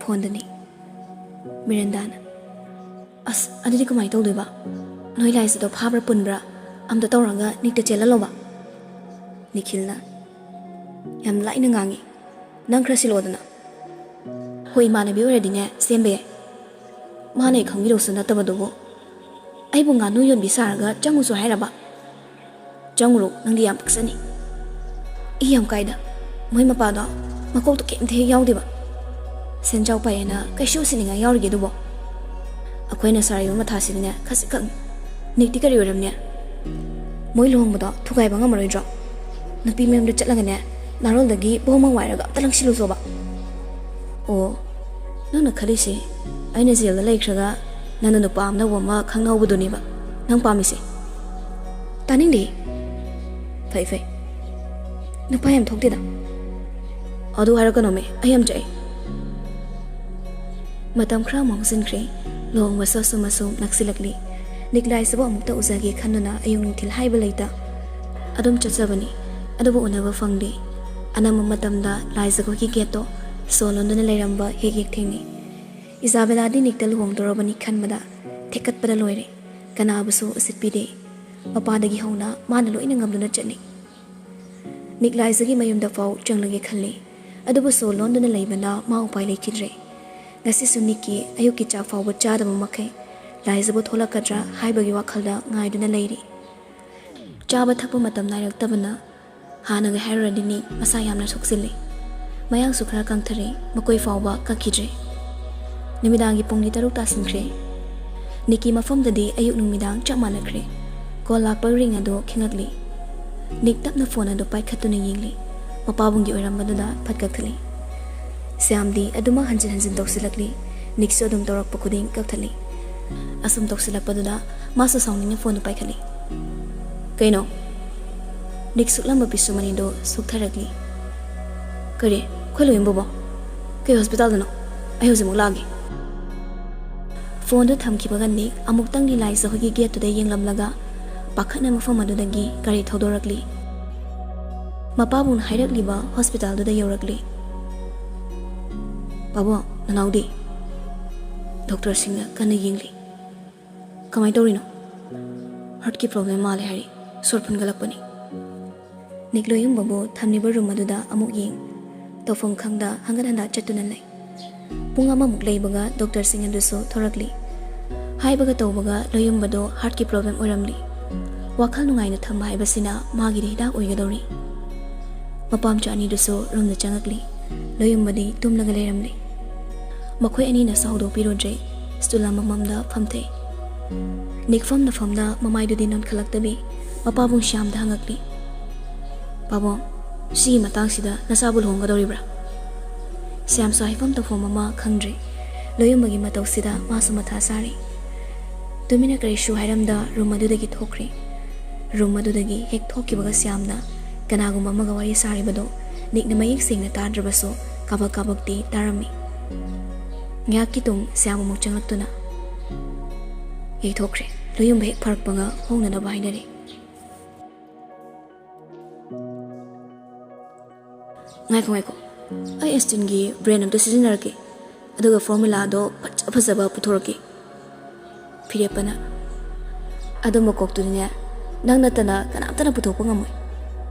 ꯐꯣꯟꯗꯅꯤ꯫ ꯃꯤꯔꯦꯟꯗꯥꯅ, "ꯑꯁ, ꯑꯗꯨꯗꯤ ꯀꯃꯥꯏꯅ ꯇꯧꯗꯣꯏꯕ? ꯅꯣꯏ ꯂꯥꯏꯁꯤꯗꯣ ꯐꯥꯕ꯭ꯔꯥ ꯄꯨꯟꯕ꯭ꯔꯥ? ꯑꯝꯇ ꯇꯧꯔꯒ ꯅꯤꯛꯇ ꯆꯦꯜꯍꯜꯂꯣꯕ"꯫ ꯅꯤꯈꯤꯜꯅ, "ꯌꯥꯝ ꯂꯥꯏꯅ ꯉꯥꯡꯉꯤ, ꯅꯪ ꯈꯔ ꯁꯤꯜꯂꯣꯗꯅ"꯫ "ꯍꯣꯏ, ꯏꯃꯥꯟꯅꯕꯤ ꯑꯣꯏꯔꯗꯤꯅꯦ, ꯁꯦꯝꯕ ꯌꯥꯏ꯫ ꯃꯥꯅ ꯑꯩ ꯈꯪꯕꯤꯗꯧꯁꯨ ꯅꯠꯇꯕꯗꯨꯕꯨ꯫ ꯑꯩꯕꯨ ꯉꯥꯅꯨ ꯌꯣꯟꯕꯤ ꯁꯥꯔꯒ ꯆꯪꯉꯨꯁꯨ ꯍꯥꯏꯔꯕ? ꯆꯪꯉꯨꯔꯣ, ꯅꯪꯗꯤ ꯌꯥꯝ ꯄꯛꯆꯅꯤ"꯫ "ꯏ ꯌꯥꯝ ꯀꯥꯏꯗ꯫ ꯃꯣꯏ ꯃꯄꯥꯗꯣ ꯃꯀꯣꯛꯇꯣ ꯀꯩꯝꯇ ꯍꯦꯛ ꯌꯥꯎꯗꯦꯕ꯫ ꯁꯦꯟꯖꯥꯎ ꯄꯥꯏꯌꯦꯅ ꯀꯩꯁꯨ ꯎꯁꯤꯠꯅꯤꯡꯉꯥꯏ ꯌꯥꯎꯔꯤꯒꯦ ꯑꯗꯨꯕꯣ? ꯑꯩꯈꯣꯏꯅ ꯁꯥꯔꯤꯕ ꯃꯊꯥꯁꯤꯗꯤꯅꯦ ꯈꯖꯤꯛꯈꯛꯅꯤ꯫ ꯅꯤꯛꯇꯤ ꯀꯔꯤ ꯑꯣꯏꯔꯝꯅꯤ? ꯃꯣꯏ ꯂꯨꯍꯣꯡꯕꯗꯣ ꯊꯨꯒꯥꯏꯕ ꯉꯝꯃꯔꯣꯏꯗ꯭ꯔꯣ? ꯅꯨꯄꯤ ꯃꯌꯨꯝꯗ ꯆꯠꯂꯒꯅꯦ, ꯅꯥꯔꯣꯜꯗꯒꯤ ꯕꯣꯝ ꯑꯃ ꯋꯥꯏꯔꯒ ꯑꯝꯇ ꯂꯪꯁꯤꯜꯂꯨꯁꯣꯕ"꯫ "ꯑꯣ, ꯅꯪꯅ ꯈꯜꯂꯤꯁꯦ ꯑꯩꯅ ꯖꯦꯜꯗ ꯂꯩꯈ꯭ꯔꯒ ꯅꯪꯅ ꯅꯨꯄꯥ ꯑꯅꯧꯕ ꯑꯃ ꯈꯪꯅꯍꯧꯕꯗꯨꯅꯦꯕ ꯅꯪ ꯄꯥꯝꯃꯤꯁꯦ? ꯇꯥꯅꯤꯡꯗꯦ"꯫ "ꯐꯩ, ꯐꯩ꯫ ꯅꯨꯄꯥ ꯌꯥꯝ ꯊꯣꯛꯇꯦꯗ"꯫ "ꯑꯗꯨ ꯍꯥꯏꯔꯛꯀꯅꯣꯃꯦ, ꯑꯩ ꯌꯥꯝ ꯆꯥꯛꯑꯦ"꯫ ꯃꯇꯝ ꯈꯔ ꯑꯃꯨꯛ ꯍꯧꯖꯤꯟꯈ꯭ꯔꯦ꯫ ꯂꯨꯍꯣꯡꯕꯁꯨ ꯑꯁꯨꯝ ꯑꯁꯨꯝ ꯅꯛꯁꯤꯜꯂꯛꯂꯤ꯫ ꯅꯤꯛ ꯂꯥꯏꯖꯕꯨ ꯑꯃꯨꯛꯇ ꯎꯖꯒꯦ ꯈꯟꯗꯨꯅ ꯑꯌꯨꯛ ꯅꯨꯡꯊꯤꯜ ꯍꯥꯏꯕ ꯂꯩꯇ ꯑꯗꯨꯝ ꯆꯠꯆꯕꯅꯤ, ꯑꯗꯨꯕꯨ ꯎꯅꯕ ꯐꯪꯗꯦ꯫ ꯑꯅꯝꯕ ꯃꯇꯝꯗ ꯂꯥꯏꯖꯒꯣꯏꯒꯤ ꯒꯦꯠꯇꯣ ꯁꯣ ꯂꯣꯟꯗꯨꯅ ꯂꯩꯔꯝꯕ ꯍꯦꯛ ꯍꯦꯛ ꯊꯦꯡꯅꯩ꯫ ꯏꯖꯥꯕꯦꯂꯥꯗꯤ ꯅꯤꯛꯇ ꯂꯨꯍꯣꯡꯗꯧꯔꯕꯅꯤ ꯈꯟꯕꯗ ꯊꯦꯛꯀꯠꯄꯗ ꯂꯣꯏꯔꯦ꯫ ꯀꯅꯥꯕꯨꯁꯨ ꯎꯁꯤꯠꯄꯤꯗꯦ꯫ ꯃꯄꯥꯗꯒꯤ ꯍꯧꯅ ꯃꯥꯅ ꯂꯣꯏꯅ ꯉꯝꯗꯨꯅ ꯆꯠꯂꯤ꯫ ꯅꯤꯛ ꯂꯥꯏꯖꯒꯤ ꯃꯌꯨꯝꯗ ꯐꯥꯎ ꯆꯪꯂꯒꯦ ꯈꯜꯂꯤ, ꯑꯗꯨꯕꯨ ꯁꯣ ꯂꯣꯟꯗꯨꯅ ꯂꯩꯕꯅ ꯃꯥ ꯎꯄꯥꯏ ꯂꯩꯈꯤꯗ꯭ꯔꯦ꯫ ꯉꯁꯤꯁꯨ ꯅꯤꯛꯀꯤ ꯑꯌꯨꯛꯀꯤ ꯆꯥꯛ ꯐꯥꯎꯕ ꯆꯥꯗꯕ ꯃꯈꯩ ꯂꯥꯏꯖꯕꯨ ꯊꯣꯛꯂꯛꯀꯗ꯭ꯔꯥ ꯍꯥꯏꯕꯒꯤ ꯋꯥꯈꯜꯗ ꯉꯥꯏꯗꯨꯅ ꯂꯩꯔꯤ꯫ ꯆꯥꯕ ꯊꯛꯄ ꯃꯇꯝ ꯅꯥꯏꯔꯛꯇꯕꯅ ꯍꯥꯟꯅꯒ ꯍꯥꯏꯔꯨꯔꯗꯤ ꯅꯤꯛ ꯃꯁꯥ ꯌꯥꯝꯅ ꯁꯣꯛꯆꯤꯜꯂꯤ꯫ ꯃꯌꯥꯡꯁꯨ ꯈꯔ ꯀꯪꯊꯔꯦ, ꯃꯀꯣꯏ ꯐꯥꯎꯕ ꯀꯛꯈꯤꯗ꯭ꯔꯦ꯫ ꯅꯨꯃꯤꯗꯥꯡꯒꯤ ꯄꯨꯡ ꯇꯔꯨꯛ ꯇꯥꯁꯤꯟꯈ꯭ꯔꯦ꯫ ꯅꯤꯛꯀꯤ ꯃꯐꯝꯗꯗꯤ ꯑꯌꯨꯛ ꯅꯨꯃꯤꯗꯥꯡ ꯆꯞ ꯃꯥꯟꯅꯈ꯭ꯔꯦ꯫ ꯀꯣꯜ ꯂꯥꯛꯄ ꯔꯤꯡ ꯑꯗꯨ ꯈꯤꯡꯉꯛꯂꯤ꯫ ꯅꯤꯛ ꯇꯞꯅ ꯐꯣꯟ ꯑꯗꯨ ꯄꯥꯏꯈꯠꯇꯨꯅ ꯌꯦꯡꯂꯤ꯫ ꯃꯄꯥꯕꯨꯡꯒꯤ ꯑꯣꯏꯔꯝꯕꯗꯨꯗ ꯐꯠ ꯀꯛꯊꯠꯂꯤ꯫ ꯁ꯭ꯌꯥꯝꯗꯤ ꯑꯗꯨꯃꯛ ꯍꯟꯖꯤꯟ ꯍꯟꯖꯤꯟ ꯇꯧꯁꯤꯜꯂꯛꯂꯤ꯫ ꯅꯤꯛꯁꯨ ꯑꯗꯨꯝ ꯇꯧꯔꯛꯄ ꯈꯨꯗꯤꯡ ꯀꯛꯊꯠꯂꯤ꯫ ꯑꯁꯨꯝ ꯇꯧꯁꯤꯜꯂꯛꯄꯗꯨꯗ ꯃꯥꯁꯨ ꯁꯥꯎꯅꯤꯡꯅ ꯐꯣꯟꯗꯨ ꯄꯥꯏꯈꯠꯂꯤ꯫ "ꯀꯩꯅꯣ?" ꯅꯤꯛ ꯁꯨꯛꯂꯝꯕ ꯄꯤꯁꯨꯝ ꯑꯅꯤꯗꯨ ꯁꯨꯛꯊꯔꯛꯂꯤ꯫ "ꯀꯔꯤ? ꯑꯩꯈꯣꯏ ꯂꯣꯌꯨꯝꯕꯕꯣ? ꯀꯩ ꯍꯣꯁꯄꯤꯇꯥꯜꯗꯅꯣ? ꯑꯩ ꯍꯧꯖꯤꯛꯃꯛ ꯂꯥꯛꯑꯒꯦ꯫" ꯐꯣꯟꯗꯨ ꯊꯝꯈꯤꯕꯒ ꯅꯤꯛ ꯑꯃꯨꯛꯇꯪ ꯂꯤꯂꯥꯏ ꯖꯍꯣꯏꯒꯤ ꯒꯦꯠꯇꯨꯗ ꯌꯦꯡꯂꯝꯂꯒ ꯄꯥꯈꯠꯅ ꯃꯐꯝ ꯑꯗꯨꯗꯒꯤ ꯒꯥꯔꯤ ꯊꯧꯗꯣꯔꯛꯂꯤ꯫ ꯃꯄꯥꯕꯨꯡꯅ ꯍꯥꯏꯔꯛꯂꯤꯕ ꯍꯣꯁꯄꯤꯇꯥꯜꯗꯨꯗ ꯌꯧꯔꯛꯂꯤ꯫ "ꯄꯥꯕꯨꯡ, ꯅꯅꯥꯎꯗꯤ?" ꯗꯣꯛꯇꯔꯁꯤꯡꯅ ꯀꯟꯅ ꯌꯦꯡꯂꯤ꯫ "ꯀꯃꯥꯏꯅ ꯇꯧꯔꯤꯅꯣ?" "ꯍꯥꯔꯠꯀꯤ ꯄ꯭ꯔꯣꯕ꯭ꯂꯦꯝ ꯃꯥꯜꯂꯦ ꯍꯥꯏꯔꯤ, ꯁꯣꯔ ꯐꯨꯟꯒꯠꯂꯛꯄꯅꯤ꯫" ꯅꯤꯛ ꯂꯣꯌꯨꯝꯕꯕꯨ ꯊꯝꯂꯤꯕ ꯔꯨꯝ ꯑꯗꯨꯗ ꯑꯃꯨꯛ ꯌꯦꯡ, ꯇꯧꯐꯝ ꯈꯪꯗ ꯍꯪꯒꯠ ꯍꯟꯗ ꯆꯠꯇꯨꯅ ꯂꯩ꯫ ꯄꯨꯡ ꯑꯃꯃꯨꯛ ꯂꯩꯕꯒ ꯗꯣꯛꯇꯔꯁꯤꯡ ꯑꯗꯨꯁꯨ ꯊꯣꯔꯛꯂꯤ꯫ ꯍꯥꯏꯕꯒ ꯇꯧꯕꯒ ꯂꯣꯌꯨꯝꯕꯗꯣ ꯍꯥꯔꯠꯀꯤ ꯄ꯭ꯔꯣꯕ꯭ꯂꯦꯝ ꯑꯣꯏꯔꯝꯂꯤ꯫ ꯋꯥꯈꯜ ꯅꯨꯡꯉꯥꯏꯅ ꯊꯝꯕ ꯍꯥꯏꯕꯁꯤꯅ ꯃꯥꯒꯤꯗꯤ ꯍꯤꯗꯥꯛ ꯑꯣꯏꯒꯗꯧꯔꯤ꯫ ꯃꯄꯥꯝꯆꯥ ꯑꯅꯤꯗꯨꯁꯨ ꯔꯨꯝꯗ ꯆꯪꯉꯛꯂꯤ꯫ ꯂꯣꯌꯨꯝꯕꯗꯤ ꯇꯨꯝꯂꯒ ꯂꯩꯔꯝꯂꯤ꯫ ꯃꯈꯣꯏ ꯑꯅꯤꯅꯁꯨ ꯍꯧꯗꯣꯛꯄꯤꯔꯨꯗ꯭ꯔꯦ꯫ ꯁ꯭ꯇꯨꯜ ꯑꯃꯃꯝꯗ ꯐꯝꯊꯩ꯫ ꯅꯤꯛ ꯐꯝꯅ ꯐꯝꯅ ꯃꯃꯥꯏꯗꯨꯗꯤ ꯅꯣꯟꯈꯠꯂꯛꯇꯕꯤ ꯃꯄꯥꯕꯨꯡ ꯁ꯭ꯌꯥꯝꯗ ꯍꯪꯉꯛꯂꯤ꯫ "ꯄꯥꯕꯨꯡ, ꯁꯤꯒꯤ ꯃꯇꯥꯡꯁꯤꯗ ꯅꯆꯥꯕꯨ ꯂꯨꯍꯣꯡꯒꯗꯧꯔꯤꯕ꯭ꯔꯥ?" ꯁ꯭ꯌꯥꯝꯁꯨ ꯍꯥꯏꯐꯝ ꯇꯧꯐꯝ ꯑꯃ ꯈꯪꯗ꯭ꯔꯦ꯫ ꯂꯣꯌꯨꯝꯕꯒꯤ ꯃꯇꯧꯁꯤꯗ ꯃꯥꯁꯨ ꯃꯊꯥ ꯁꯥꯔꯤ꯫ ꯇꯨꯃꯤꯟꯅ ꯀꯔꯤꯁꯨ ꯍꯥꯏꯔꯝꯗ ꯔꯨꯝ ꯑꯗꯨꯗꯒꯤ ꯊꯣꯛꯈ꯭ꯔꯦ꯫ ꯔꯨꯝ ꯑꯗꯨꯗꯒꯤ ꯍꯦꯛ ꯊꯣꯛꯈꯤꯕꯒ ꯁ꯭ꯌꯥꯝꯅ ꯀꯅꯥꯒꯨꯝꯕ ꯑꯃꯒ ꯋꯥꯔꯤ ꯁꯥꯔꯤꯕꯗꯣ ꯅꯤꯛꯅ ꯃꯌꯦꯛ ꯁꯦꯡꯅ ꯇꯥꯗ꯭ꯔꯕꯁꯨ ꯀꯥꯕꯛ ꯀꯥꯕꯛꯇꯤ ꯇꯥꯔꯝꯃꯤ꯫ ꯉꯥꯏꯍꯥꯛꯀꯤ ꯇꯨꯡ ꯁ꯭ꯌꯥꯝ ꯑꯃꯨꯛ ꯆꯪꯂꯛꯇꯨꯅ, "ꯌꯩꯊꯣꯛꯈ꯭ꯔꯦ꯫ ꯂꯣꯌꯨꯝꯕ ꯍꯦꯛ ꯐꯔꯛꯄꯒ ꯍꯣꯡꯅꯅꯕ ꯍꯥꯏꯅꯔꯦ꯫" "ꯉꯥꯏꯈꯣ, ꯉꯥꯏꯈꯣ꯫ ꯑꯩ ꯑꯦꯁꯇꯤꯟꯒꯤ ꯕ꯭ꯔꯦꯟ ꯑꯝꯇ ꯁꯤꯖꯤꯟꯅꯔꯛꯀꯦ꯫ ꯑꯗꯨꯒ ꯐꯣꯔꯃꯨꯂꯥꯗꯣ ꯐꯖ ꯐꯖꯕ ꯄꯨꯊꯣꯔꯛꯀꯦ꯫" ꯐꯤꯔꯦꯞꯄꯅ, "ꯑꯗꯨꯝꯕ ꯀꯣꯛꯇꯨꯗꯤꯅꯦ, ꯅꯪ ꯅꯠꯇꯅ ꯀꯅꯥꯝꯇꯅ ꯄꯨꯊꯣꯛꯄ ꯉꯝꯃꯣꯏ꯫"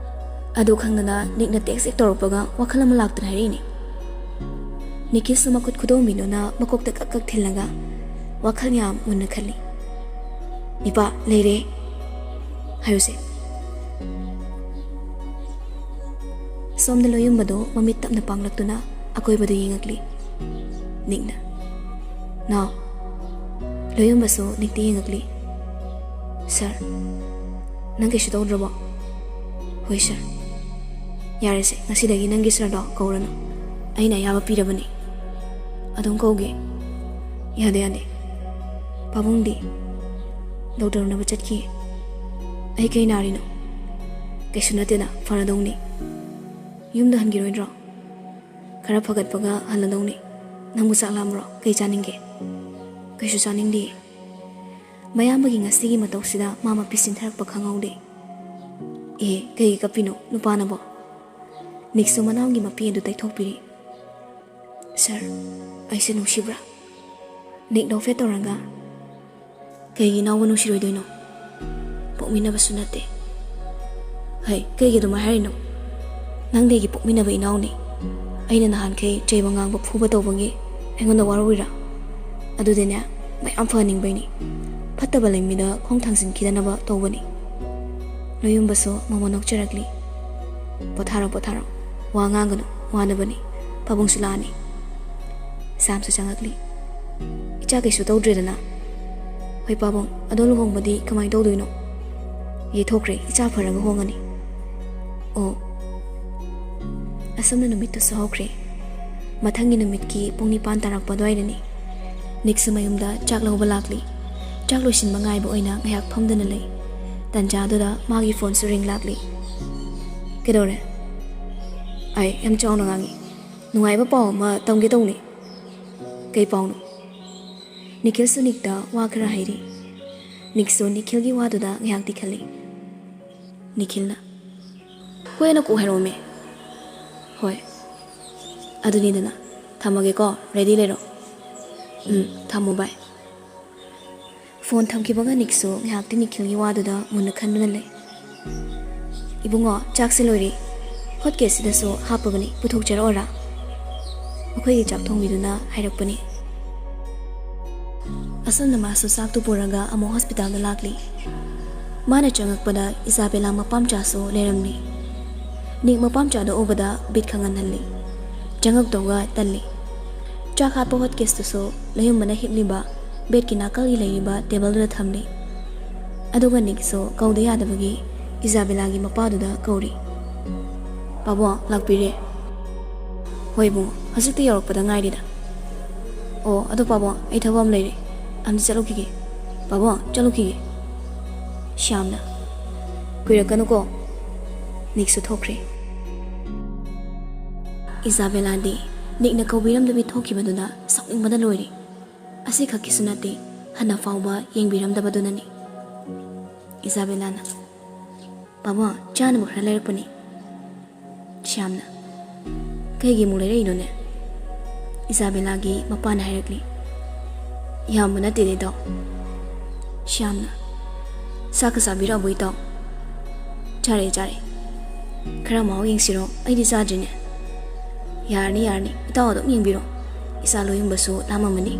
ꯑꯗꯨ ꯈꯪꯗꯅ ꯅꯤꯛꯅ ꯇꯦꯛꯁ ꯍꯦꯛ ꯇꯧꯔꯛꯄꯒ ꯋꯥꯈꯜ ꯑꯃ ꯂꯥꯛꯇꯨꯅ ꯍꯥꯏꯔꯛꯏꯅꯦ꯫ ꯅꯤꯛꯀꯤꯁꯨ ꯃꯈꯨꯠ ꯈꯨꯗꯣꯝꯕꯤꯗꯨꯅ ꯃꯀꯣꯛꯇ ꯀꯛ ꯀꯛ ꯊꯤꯜꯂꯒ ꯋꯥꯈꯜ ꯌꯥꯝ ꯃꯨꯟꯅ ꯈꯜꯂꯤ꯫ "ꯅꯤꯄꯥ, ꯂꯩꯔꯦ꯫ ꯍꯥꯏꯌꯨꯁꯦ꯫" ꯁꯣꯝꯗ ꯂꯣꯌꯨꯝꯕꯗꯣ ꯃꯃꯤꯠ ꯇꯞꯅ ꯄꯥꯡꯂꯛꯇꯨꯅ ꯑꯀꯣꯏꯕꯗ ꯌꯦꯡꯉꯛꯂꯤ꯫ ꯅꯤꯛꯅ, "ꯅꯥꯎ꯫" ꯂꯣꯌꯨꯝꯕꯁꯨ ꯅꯤꯛꯇ ꯌꯦꯡꯉꯛꯂꯤ꯫ "ꯁꯥꯔ, ꯅꯪ ꯀꯩꯁꯨ ꯇꯧꯗ꯭ꯔꯕꯣ?" "ꯍꯣꯏ, ꯁꯥꯔ꯫" "ꯌꯥꯔꯦꯁꯦ, ꯉꯁꯤꯗꯒꯤ ꯅꯪꯒꯤ ꯁꯥꯔꯗꯣ ꯀꯧꯔꯅꯨ꯫ ꯑꯩꯅ ꯑꯌꯥꯕ ꯄꯤꯔꯕꯅꯤ꯫" "ꯑꯗꯨꯝ ꯀꯧꯒꯦ꯫" "ꯌꯥꯗꯦ, ꯌꯥꯗꯦ꯫" ꯄꯥꯕꯨꯡꯗꯤ ꯗꯣꯛꯇꯔ ꯎꯅꯕ ꯆꯠꯈꯤ꯫ ꯑꯩ ꯀꯩ ꯅꯥꯔꯤꯅꯣ? ꯀꯩꯁꯨ ꯅꯠꯇꯦꯗ, ꯐꯔꯗꯧꯅꯤ꯫ ꯌꯨꯝꯗ ꯍꯟꯈꯤꯔꯣꯏꯗ꯭ꯔꯣ? ꯈꯔ ꯐꯒꯠꯄꯒ ꯍꯜꯂꯗꯧꯅꯤ꯫ ꯅꯪꯕꯨ ꯆꯥꯛ ꯂꯥꯝꯕ꯭ꯔꯣ? ꯀꯩ ꯆꯥꯅꯤꯡꯒꯦ? ꯀꯩꯁꯨ ꯆꯥꯅꯤꯡꯗꯦ꯫ ꯃꯌꯥꯝꯕꯒꯤ ꯉꯁꯤꯒꯤ ꯃꯇꯧꯁꯤꯗ ꯃꯥ ꯃꯄꯤ ꯁꯤꯟꯊꯔꯛꯄ ꯈꯪꯍꯧꯗꯦ꯫ ꯑꯦ, ꯀꯩꯒꯤ ꯀꯞꯄꯤꯅꯣ ꯅꯨꯄꯥꯅꯕꯣ? ꯅꯤꯛꯁꯨ ꯃꯅꯥꯎꯒꯤ ꯃꯄꯤ ꯑꯗꯨ ꯇꯩꯊꯣꯛꯄꯤꯔꯤ꯫ "ꯁꯥꯔ, ꯑꯩꯁꯦ ꯅꯨꯡꯁꯤꯕ꯭ꯔꯥ?" ꯅꯤꯛ ꯅꯣꯛꯐꯦꯠ ꯇꯧꯔꯒ, "ꯀꯩꯒꯤ ꯏꯅꯥꯎꯕꯨ ꯅꯨꯡꯁꯤꯔꯣꯏꯗꯣꯏꯅꯣ? ꯄꯣꯛꯃꯤꯟꯅꯕꯁꯨ ꯅꯠꯇꯦ꯫" "ꯍꯩ, ꯀꯩꯒꯤ ꯑꯗꯨꯃꯥꯏ ꯍꯥꯏꯔꯤꯅꯣ? ꯅꯪꯗꯤ ꯑꯩꯒꯤ ꯄꯣꯛꯃꯤꯟꯅꯕ ꯏꯅꯥꯎꯅꯤ꯫ ꯑꯩꯅ ꯅꯍꯥꯟꯈꯩ ꯆꯩꯕ ꯉꯥꯡꯕ ꯐꯨꯕ ꯇꯧꯕꯒꯤ ꯑꯩꯉꯣꯟꯗ ꯋꯥꯔꯧꯔꯤꯔꯥ? ꯑꯗꯨꯗꯤꯅꯦ, ꯃꯌꯥꯝ ꯐꯍꯟꯅꯤꯡꯕꯩꯅꯤ꯫ ꯐꯠꯇꯕ ꯂꯝꯕꯤꯗ ꯈꯣꯡ ꯊꯥꯡꯖꯤꯟꯈꯤꯗꯅꯕ ꯇꯧꯕꯅꯤ꯫" ꯂꯣꯌꯨꯝꯕꯁꯨ ꯃꯃꯣꯟ ꯅꯣꯛꯆꯔꯛꯂꯤ꯫ "ꯄꯣꯊꯥꯔꯣ, ꯄꯣꯊꯥꯔꯣ꯫ ꯋꯥ ꯉꯥꯡꯒꯅꯨ, ꯋꯥꯅꯕꯅꯤ꯫ ꯄꯥꯕꯨꯡꯁꯨ ꯂꯥꯛꯑꯅꯤ꯫" ꯁꯥꯝꯁꯨ ꯆꯪꯉꯛꯂꯤ꯫ "ꯏꯆꯥ ꯀꯩꯁꯨ ꯇꯧꯗ꯭ꯔꯦꯗꯅ?" "ꯍꯣꯏ ꯄꯥꯕꯨꯡ, ꯑꯗꯣ ꯂꯨꯍꯣꯡꯕꯗꯤ ꯀꯃꯥꯏꯅ ꯇꯧꯗꯣꯏꯅꯣ?" "ꯌꯩꯊꯣꯛꯈ꯭ꯔꯦ, ꯏꯆꯥ ꯐꯔꯒ ꯍꯣꯡꯉꯅꯤ꯫" ꯑꯣ꯫ ꯑꯁꯨꯝꯅ ꯅꯨꯃꯤꯠꯇꯨꯁꯨ ꯍꯧꯈ꯭ꯔꯦ꯫ ꯃꯊꯪꯒꯤ ꯅꯨꯃꯤꯠꯀꯤ ꯄꯨꯡ ꯅꯤꯄꯥꯟ ꯇꯥꯔꯛꯄ ꯑꯗꯨꯋꯥꯏꯗꯅꯤ꯫ ꯅꯤꯛꯁꯨ ꯃꯌꯨꯝꯗ ꯆꯥꯛ ꯂꯧꯕ ꯂꯥꯛꯂꯤ꯫ ꯆꯥꯛ ꯂꯣꯏꯁꯤꯟꯕ ꯉꯥꯏꯕ ꯑꯣꯏꯅ ꯉꯥꯏꯍꯥꯛ ꯐꯝꯗꯨꯅ ꯂꯩ꯫ ꯇꯟꯖꯥꯗꯨꯗ ꯃꯥꯒꯤ ꯐꯣꯟꯁꯨ ꯔꯤꯡ ꯂꯥꯛꯂꯤ꯫ "ꯀꯩꯗꯧꯔꯦ?" "ꯑꯩ ꯌꯥꯝ ꯆꯥꯎꯅ ꯉꯥꯡꯉꯤ꯫ ꯅꯨꯡꯉꯥꯏꯕ ꯄꯥꯎ ꯑꯃ ꯇꯝꯒꯦ ꯇꯧꯅꯤ꯫" "ꯀꯩ ꯄꯥꯎꯅꯣ?" ꯅꯤꯈꯤꯜꯁꯨ ꯅꯤꯛꯇ ꯋꯥ ꯈꯔ ꯍꯥꯏꯔꯤ꯫ ꯅꯤꯛꯁꯨ ꯅꯤꯈꯤꯜꯒꯤ ꯋꯥꯗꯨꯗ ꯉꯥꯏꯍꯥꯛꯇꯤ ꯈꯜꯂꯤ꯫ ꯅꯤꯈꯤꯜꯅ, "ꯍꯣꯏ, ꯑꯩꯅ ꯀꯣꯛ ꯍꯥꯏꯔꯛꯑꯣꯃꯦ꯫" "ꯍꯣꯏ꯫" "ꯑꯗꯨꯅꯤꯗꯅ, ꯊꯝꯃꯒꯦꯀꯣ, ꯔꯦꯗꯤ ꯂꯩꯔꯣ꯫" "ꯎꯝ, ꯊꯝꯃꯣ ꯚꯥꯏ꯫" ꯐꯣꯟ ꯊꯝꯈꯤꯕꯒ ꯅꯤꯛꯁꯨ ꯉꯥꯏꯍꯥꯛꯇꯤ ꯅꯤꯈꯤꯜꯒꯤ ꯋꯥꯗꯨꯗ ꯃꯨꯟꯅ ꯈꯟꯗꯨꯅ ꯂꯩ꯫ "ꯏꯕꯨꯡꯉꯣ, ꯆꯥꯛꯁꯦ ꯂꯣꯏꯔꯦ꯫ ꯍꯣꯠ ꯀꯦꯁꯁꯤꯗꯁꯨ ꯍꯥꯞꯄꯕꯅꯤ, ꯄꯨꯊꯣꯛꯆꯔꯛꯑꯣꯔꯥ?" ꯃꯈꯣꯏꯒꯤ ꯆꯥꯛ ꯊꯣꯡꯕꯤꯗꯨꯅ ꯍꯥꯏꯔꯛꯄꯅꯤ꯫ ꯑꯁꯨꯝꯅ ꯃꯥꯁꯨ ꯆꯥꯛꯇꯨ ꯄꯨꯔꯒ ꯑꯃꯨꯛ ꯍꯣꯁꯄꯤꯇꯥꯜꯗ ꯂꯥꯛꯂꯤ꯫ ꯃꯥꯅ ꯆꯪꯉꯛꯄꯗ ꯏꯖꯥꯕꯦꯂꯥ ꯃꯄꯥꯝꯆꯥꯁꯨ ꯂꯩꯔꯝꯂꯤ꯫ ꯅꯤꯛ ꯃꯄꯥꯝꯆꯥꯗ ꯎꯕꯗ ꯕꯤꯠ ꯈꯪꯍꯟꯍꯜꯂꯤ꯫ ꯆꯪꯉꯛꯇꯧꯒ ꯇꯜꯂꯤ꯫ ꯆꯥꯛ ꯍꯥꯞꯄ ꯍꯣꯠ ꯀꯦꯁꯇꯨꯁꯨ ꯂꯌꯨꯝꯕꯅ ꯍꯤꯞꯂꯤꯕ ꯕꯦꯗꯀꯤ ꯅꯥꯀꯜꯒꯤ ꯂꯩꯔꯤꯕ ꯇꯦꯕꯜꯗꯨꯗ ꯊꯝꯂꯤ꯫ ꯑꯗꯨꯒ ꯅꯤꯛꯁꯨ ꯀꯧꯗ ꯌꯥꯗꯕꯒꯤ ꯏꯖꯥꯕꯦꯂꯥꯒꯤ ꯃꯄꯥꯗꯨꯗ ꯀꯧꯔꯤ꯫ "ꯄꯥꯕꯨꯡ, ꯂꯥꯛꯄꯤꯔꯦ꯫" "ꯍꯣꯏ ꯏꯕꯨꯡꯉꯣ, ꯍꯧꯖꯤꯛꯇ ꯌꯧꯔꯛꯄꯗ ꯉꯥꯏꯔꯤꯗ꯫" "ꯑꯣ, ꯑꯗꯣ ꯄꯥꯕꯨꯡ, ꯑꯩ ꯊꯕꯛ ꯑꯃ ꯂꯩꯔꯦ꯫ ꯑꯝꯇ ꯆꯠꯂꯨꯈꯤꯒꯦ꯫ ꯄꯥꯕꯨꯡ, ꯆꯠꯂꯨꯈꯤꯒꯦ꯫ ꯁ꯭ꯌꯥꯝꯅ, "ꯀꯨꯏꯔꯛꯀꯅꯨꯀꯣ꯫" ꯅꯤꯛꯁꯨ ꯊꯣꯛꯈ꯭ꯔꯦ꯫ ꯏꯖꯥꯕꯦꯂꯥꯗꯤ ꯅꯤꯛꯅ ꯀꯧꯕꯤꯔꯝꯗꯕꯤ ꯊꯣꯛꯈꯤꯕꯗꯨꯗ ꯁꯥꯎꯅꯤꯡꯕꯅ ꯂꯣꯏꯔꯦ꯫ ꯑꯁꯤꯈꯛꯀꯤꯁꯨ ꯅꯠꯇꯦ, ꯍꯟꯅ ꯐꯥꯎꯕ ꯌꯦꯡꯕꯤꯔꯝꯗꯕꯗꯨꯅꯅꯤ꯫ ꯏꯖꯥꯕꯦꯂꯥꯅ, "ꯄꯥꯕꯨꯡ, ꯆꯥꯅꯕ ꯈꯔ ꯂꯩꯔꯛꯄꯅꯤ꯫" ꯁ꯭ꯌꯥꯝꯅ, "ꯀꯩꯒꯤ ꯑꯃꯨꯛ ꯂꯩꯔꯛꯏꯅꯣꯅꯦ?" ꯏꯖꯥꯕꯦꯂꯥꯒꯤ ꯃꯄꯥꯅ ꯍꯥꯏꯔꯛꯂꯤ꯫ "ꯌꯥꯝꯕ ꯅꯠꯇꯦꯗ, ꯏꯇꯥꯎ꯫" ꯁ꯭ꯌꯥꯝꯅ, "ꯆꯥꯛꯀ ꯆꯥꯕꯤꯔꯛꯑꯕꯣ, ꯏꯇꯥꯎ?" "ꯆꯥꯔꯦ, ꯆꯥꯔꯦ꯫ ꯈꯔ ꯃꯍꯥꯎ ꯌꯦꯡꯁꯤꯔꯣ? ꯑꯩꯗꯤ ꯆꯥꯗ꯭ꯔꯤꯅꯦ꯫" "ꯌꯥꯔꯅꯤ, ꯌꯥꯔꯅꯤ, ꯏꯇꯥꯎ ꯑꯗꯨꯝ ꯌꯦꯡꯕꯤꯔꯣ꯫ ꯏꯆꯥ ꯂꯣꯏꯌꯨꯝꯕꯁꯨ ꯂꯥꯝꯃꯝꯃꯅꯤ꯫"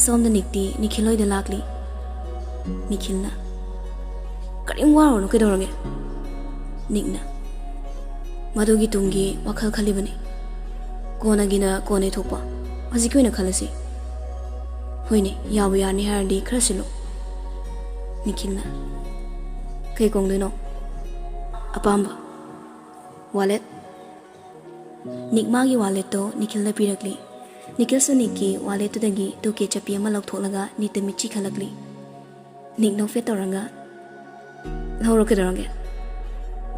ꯁꯣꯝꯗ ꯅꯤꯛꯇꯤ ꯅꯤꯈꯤꯜ ꯍꯣꯏꯗ ꯂꯥꯛꯂꯤ꯫ ꯅꯤꯈꯤꯜꯅ, "ꯀꯔꯤꯝ ꯋꯥꯔꯨꯔꯅꯨ, ꯀꯩꯗꯧꯔꯒꯦ?" ꯅꯤꯛꯅ, "ꯃꯗꯨꯒꯤ ꯇꯨꯡꯒꯤ ꯋꯥꯈꯜ ꯈꯜꯂꯤꯕꯅꯤ꯫ ꯀꯣꯟꯅꯒꯤꯅ ꯀꯣꯟꯅꯩ ꯊꯣꯛꯄ, ꯍꯧꯖꯤꯛꯀꯤ ꯑꯣꯏꯅ ꯈꯜꯂꯁꯤ꯫" "ꯍꯣꯏꯅꯦ, ꯌꯥꯕꯨ ꯌꯥꯔꯅꯤ ꯍꯥꯏꯔꯗꯤ ꯈꯔ ꯁꯤꯜꯂꯨ꯫" ꯅꯤꯈꯤꯜꯅ, "ꯀꯩ ꯀꯣꯡꯗꯣꯏꯅꯣ?" "ꯑꯄꯥꯝꯕ ꯋꯥꯂꯦꯠ꯫" ꯅꯤꯛ ꯃꯥꯒꯤ ꯋꯥꯂꯦꯠꯇꯣ ꯅꯤꯈꯤꯜꯗ ꯄꯤꯔꯛꯂꯤ꯫ ꯅꯤꯈꯤꯜꯁꯨ ꯅꯤꯛꯀꯤ ꯋꯥꯂꯦꯠꯇꯨꯗꯒꯤ ꯇꯨꯀꯦ ꯆꯞꯄꯤ ꯑꯃ ꯂꯧꯊꯣꯛꯂꯒ ꯅꯤꯛꯇ ꯃꯤꯠꯆꯤ ꯈꯜꯂꯛꯂꯤ꯫ ꯅꯤꯛ ꯅꯣꯛꯐꯦꯠ ꯇꯧꯔꯒ, "ꯂꯧꯔꯣ, ꯀꯩꯗꯧꯔꯒꯦ?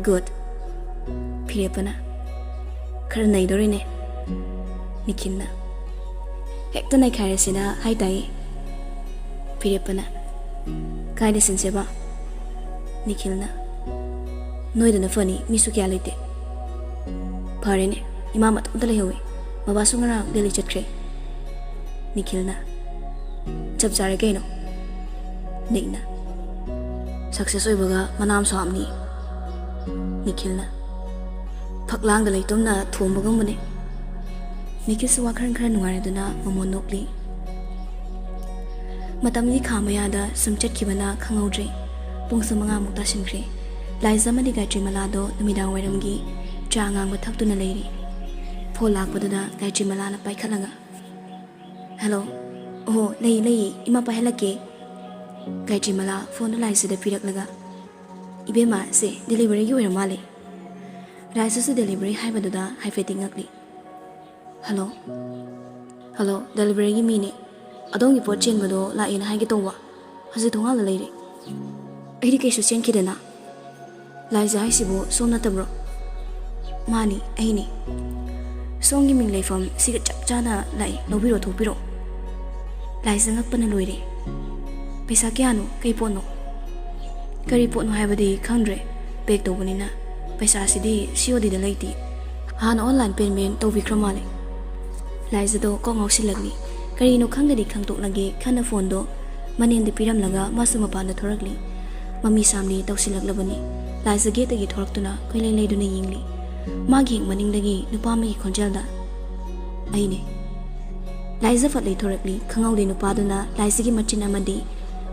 ꯒꯨꯗ꯫" ꯐꯤꯔꯦꯞꯄꯅ, "ꯈꯔ ꯅꯩꯗꯣꯔꯤꯅꯦ꯫" ꯅꯤꯈꯤꯜꯅ, "ꯍꯦꯛꯇ ꯅꯩꯈꯥꯏꯔꯁꯤꯅ ꯍꯥꯏ ꯇꯥꯏꯌꯦ꯫" ꯐꯤꯔꯦꯞꯄꯅ, "ꯀꯥꯏꯗ ꯁꯤꯟꯁꯦꯕ?" ꯅꯤꯈꯤꯜꯅ, "ꯅꯣꯏꯗꯅ ꯐꯅꯤ, ꯃꯤꯁꯨ ꯀꯌꯥ ꯂꯩꯇꯦ꯫" "ꯐꯔꯦꯅꯦ, ꯏꯃꯥ ꯃꯇꯣꯝꯇ ꯂꯩꯍꯧꯋꯤ꯫ ꯕꯕꯥꯁꯨ ꯉꯔꯥꯡ ꯗꯦꯜꯂꯤ ꯆꯠꯈ꯭ꯔꯦ꯫" ꯅꯤꯈꯤꯜꯅ, "ꯆꯞ ꯆꯥꯔꯦ ꯀꯩꯅꯣ꯫" ꯅꯤꯛꯅ, "ꯁꯛꯁꯦꯁ ꯑꯣꯏꯕꯒ ꯃꯅꯥ ꯑꯃꯁꯨ ꯍꯥꯞꯅꯤ꯫" ꯅꯤꯈꯤꯜꯅ, "ꯐꯛꯂꯥꯡꯗ ꯂꯩꯇꯨꯝꯅ ꯊꯣꯝꯕꯒꯨꯝꯕꯅꯤ꯫" ꯅꯤꯈꯤꯜꯁꯨ ꯋꯥꯈꯜ ꯈꯔ ꯅꯨꯡꯉꯥꯏꯔꯗꯨꯅ ꯃꯃꯣꯟ ꯅꯣꯛꯂꯤ꯫ ꯃꯇꯝꯗꯤ ꯈꯥꯝꯕ ꯌꯥꯗ ꯁꯨꯝ ꯆꯠꯈꯤꯕꯅ ꯈꯪꯍꯧꯗ꯭ꯔꯦ꯫ ꯄꯨꯡꯁꯨ ꯃꯉꯥꯃꯨꯛ ꯇꯥꯁꯤꯟꯈ꯭ꯔꯦ꯫ ꯂꯥꯏꯖ ꯑꯃꯗꯤ ꯒꯥꯌꯇ꯭ꯔꯤꯃꯂꯥꯗꯣ ꯅꯨꯃꯤꯗꯥꯡ ꯋꯥꯏꯔꯝꯒꯤ ꯆꯥ ꯑꯉꯥꯡꯕ ꯊꯛꯇꯨꯅ ꯂꯩꯔꯤ꯫ ꯐꯣꯟ ꯂꯥꯛꯄꯗꯨꯗ ꯒꯥꯌꯇ꯭ꯔꯤꯃꯂꯥꯅ ꯄꯥꯏꯈꯠꯂꯒ, "ꯍꯜꯂꯣ꯫ ꯑꯣꯍꯣ, ꯂꯩ, ꯂꯩ, ꯏꯃꯥ ꯄꯥꯏꯍꯜꯂꯛꯀꯦ꯫" ꯒꯥꯌꯇ꯭ꯔꯤꯃꯂꯥ ꯐꯣꯟꯗꯨ ꯂꯥꯏꯖꯗ ꯄꯤꯔꯛꯂꯒ, "ꯏꯕꯦꯝꯃ, ꯁꯦ ꯗꯦꯂꯤꯚꯔꯤꯒꯤ ꯑꯣꯏꯔ ꯃꯥꯜꯂꯦ"꯫ ꯂꯥꯏꯖꯁꯨ ꯗꯦꯂꯤꯚꯔꯤ ꯍꯥꯏꯕꯗꯨꯗ ꯍꯥꯏꯐꯦꯠꯇꯤ ꯉꯛꯂꯤ꯫ "ꯍꯜꯂꯣ"꯫ "ꯍꯜꯂꯣ, ꯗꯦꯂꯤꯚꯔꯤꯒꯤ ꯃꯤꯅꯦ꯫ ꯑꯗꯣꯝꯒꯤ ꯄꯣꯠ ꯆꯦꯟꯕꯗꯣ ꯂꯥꯛꯑꯦꯅ ꯍꯥꯏꯒꯦ ꯇꯧꯕ꯫ ꯍꯧꯖꯤꯛ ꯊꯣꯡꯒꯥꯜꯗ ꯂꯩꯔꯦ"꯫ "ꯑꯩꯗꯤ ꯀꯩꯁꯨ ꯆꯦꯟꯈꯤꯗꯅ"꯫ "ꯂꯥꯏꯖ ꯍꯥꯏꯁꯤꯕꯨ ꯁꯣꯝ ꯅꯠꯇꯕ꯭ꯔꯣ?" "ꯃꯥꯅꯤ, ꯑꯩꯅꯤ"꯫ "ꯁꯣꯝꯒꯤ ꯃꯤꯡ ꯂꯩꯐꯝ ꯁꯤꯒ ꯆꯞ ꯆꯥꯅ ꯂꯥꯛꯏ, ꯂꯧꯕꯤꯔꯣ, ꯊꯣꯛꯄꯤꯔꯣ"꯫ ꯂꯥꯏꯖ ꯉꯛꯄꯅ ꯂꯣꯏꯔꯦ꯫ "ꯄꯩꯁꯥ ꯀꯌꯥꯅꯣ? ꯀꯩ ꯄꯣꯠꯅꯣ?" "ꯀꯔꯤ ꯄꯣꯠꯅꯣ ꯍꯥꯏꯕꯗꯤ ꯈꯪꯗ꯭ꯔꯦ, ꯄꯦꯛ ꯇꯧꯕꯅꯤꯅ꯫ ꯄꯩꯁꯥꯁꯤꯗꯤ ꯁꯤ ꯑꯣ ꯗꯤꯗ ꯂꯩꯇꯦ, ꯍꯥꯟꯅ ꯑꯣꯟꯂꯥꯏꯟ ꯄꯦꯃꯦꯟ ꯇꯧꯕꯤꯈ꯭ꯔ ꯃꯥꯜꯂꯦ"꯫ ꯂꯥꯏꯖꯗꯣ ꯀꯣꯛ ꯉꯥꯎꯁꯤꯜꯂꯛꯂꯤ꯫ ꯀꯔꯤꯅꯣ ꯈꯪꯗꯗꯤ ꯈꯪꯗꯣꯛꯂꯒꯦ ꯈꯟꯅ ꯐꯣꯟꯗꯣ ꯃꯅꯦꯝꯗ ꯄꯤꯔꯝꯂꯒ ꯃꯥꯁꯨ ꯃꯄꯥꯟꯗ ꯊꯣꯔꯛꯂꯤ꯫ ꯃꯃꯤ ꯁꯥꯝꯂꯤ ꯇꯧꯁꯤꯜꯂꯛꯂꯕꯅꯤ꯫ ꯂꯥꯏꯖ ꯒꯦꯠꯇꯒꯤ ꯊꯣꯔꯛꯇꯨꯅ ꯀꯣꯏꯂꯩ ꯂꯩꯗꯨꯅ ꯌꯦꯡꯂꯤ꯫ ꯃꯥꯒꯤ ꯍꯦꯛ ꯃꯅꯤꯡꯗꯒꯤ ꯅꯨꯄꯥ ꯑꯃꯒꯤ ꯈꯣꯟꯖꯦꯜꯗ, "ꯑꯩꯅꯦ"꯫ ꯂꯥꯏꯖ ꯐꯠ ꯂꯩꯊꯣꯔꯛꯂꯤ꯫ ꯈꯪꯍꯧꯗꯦ ꯅꯨꯄꯥꯗꯨꯅ ꯂꯥꯏꯖꯒꯤ ꯃꯆꯤꯟ ꯑꯃꯗꯤ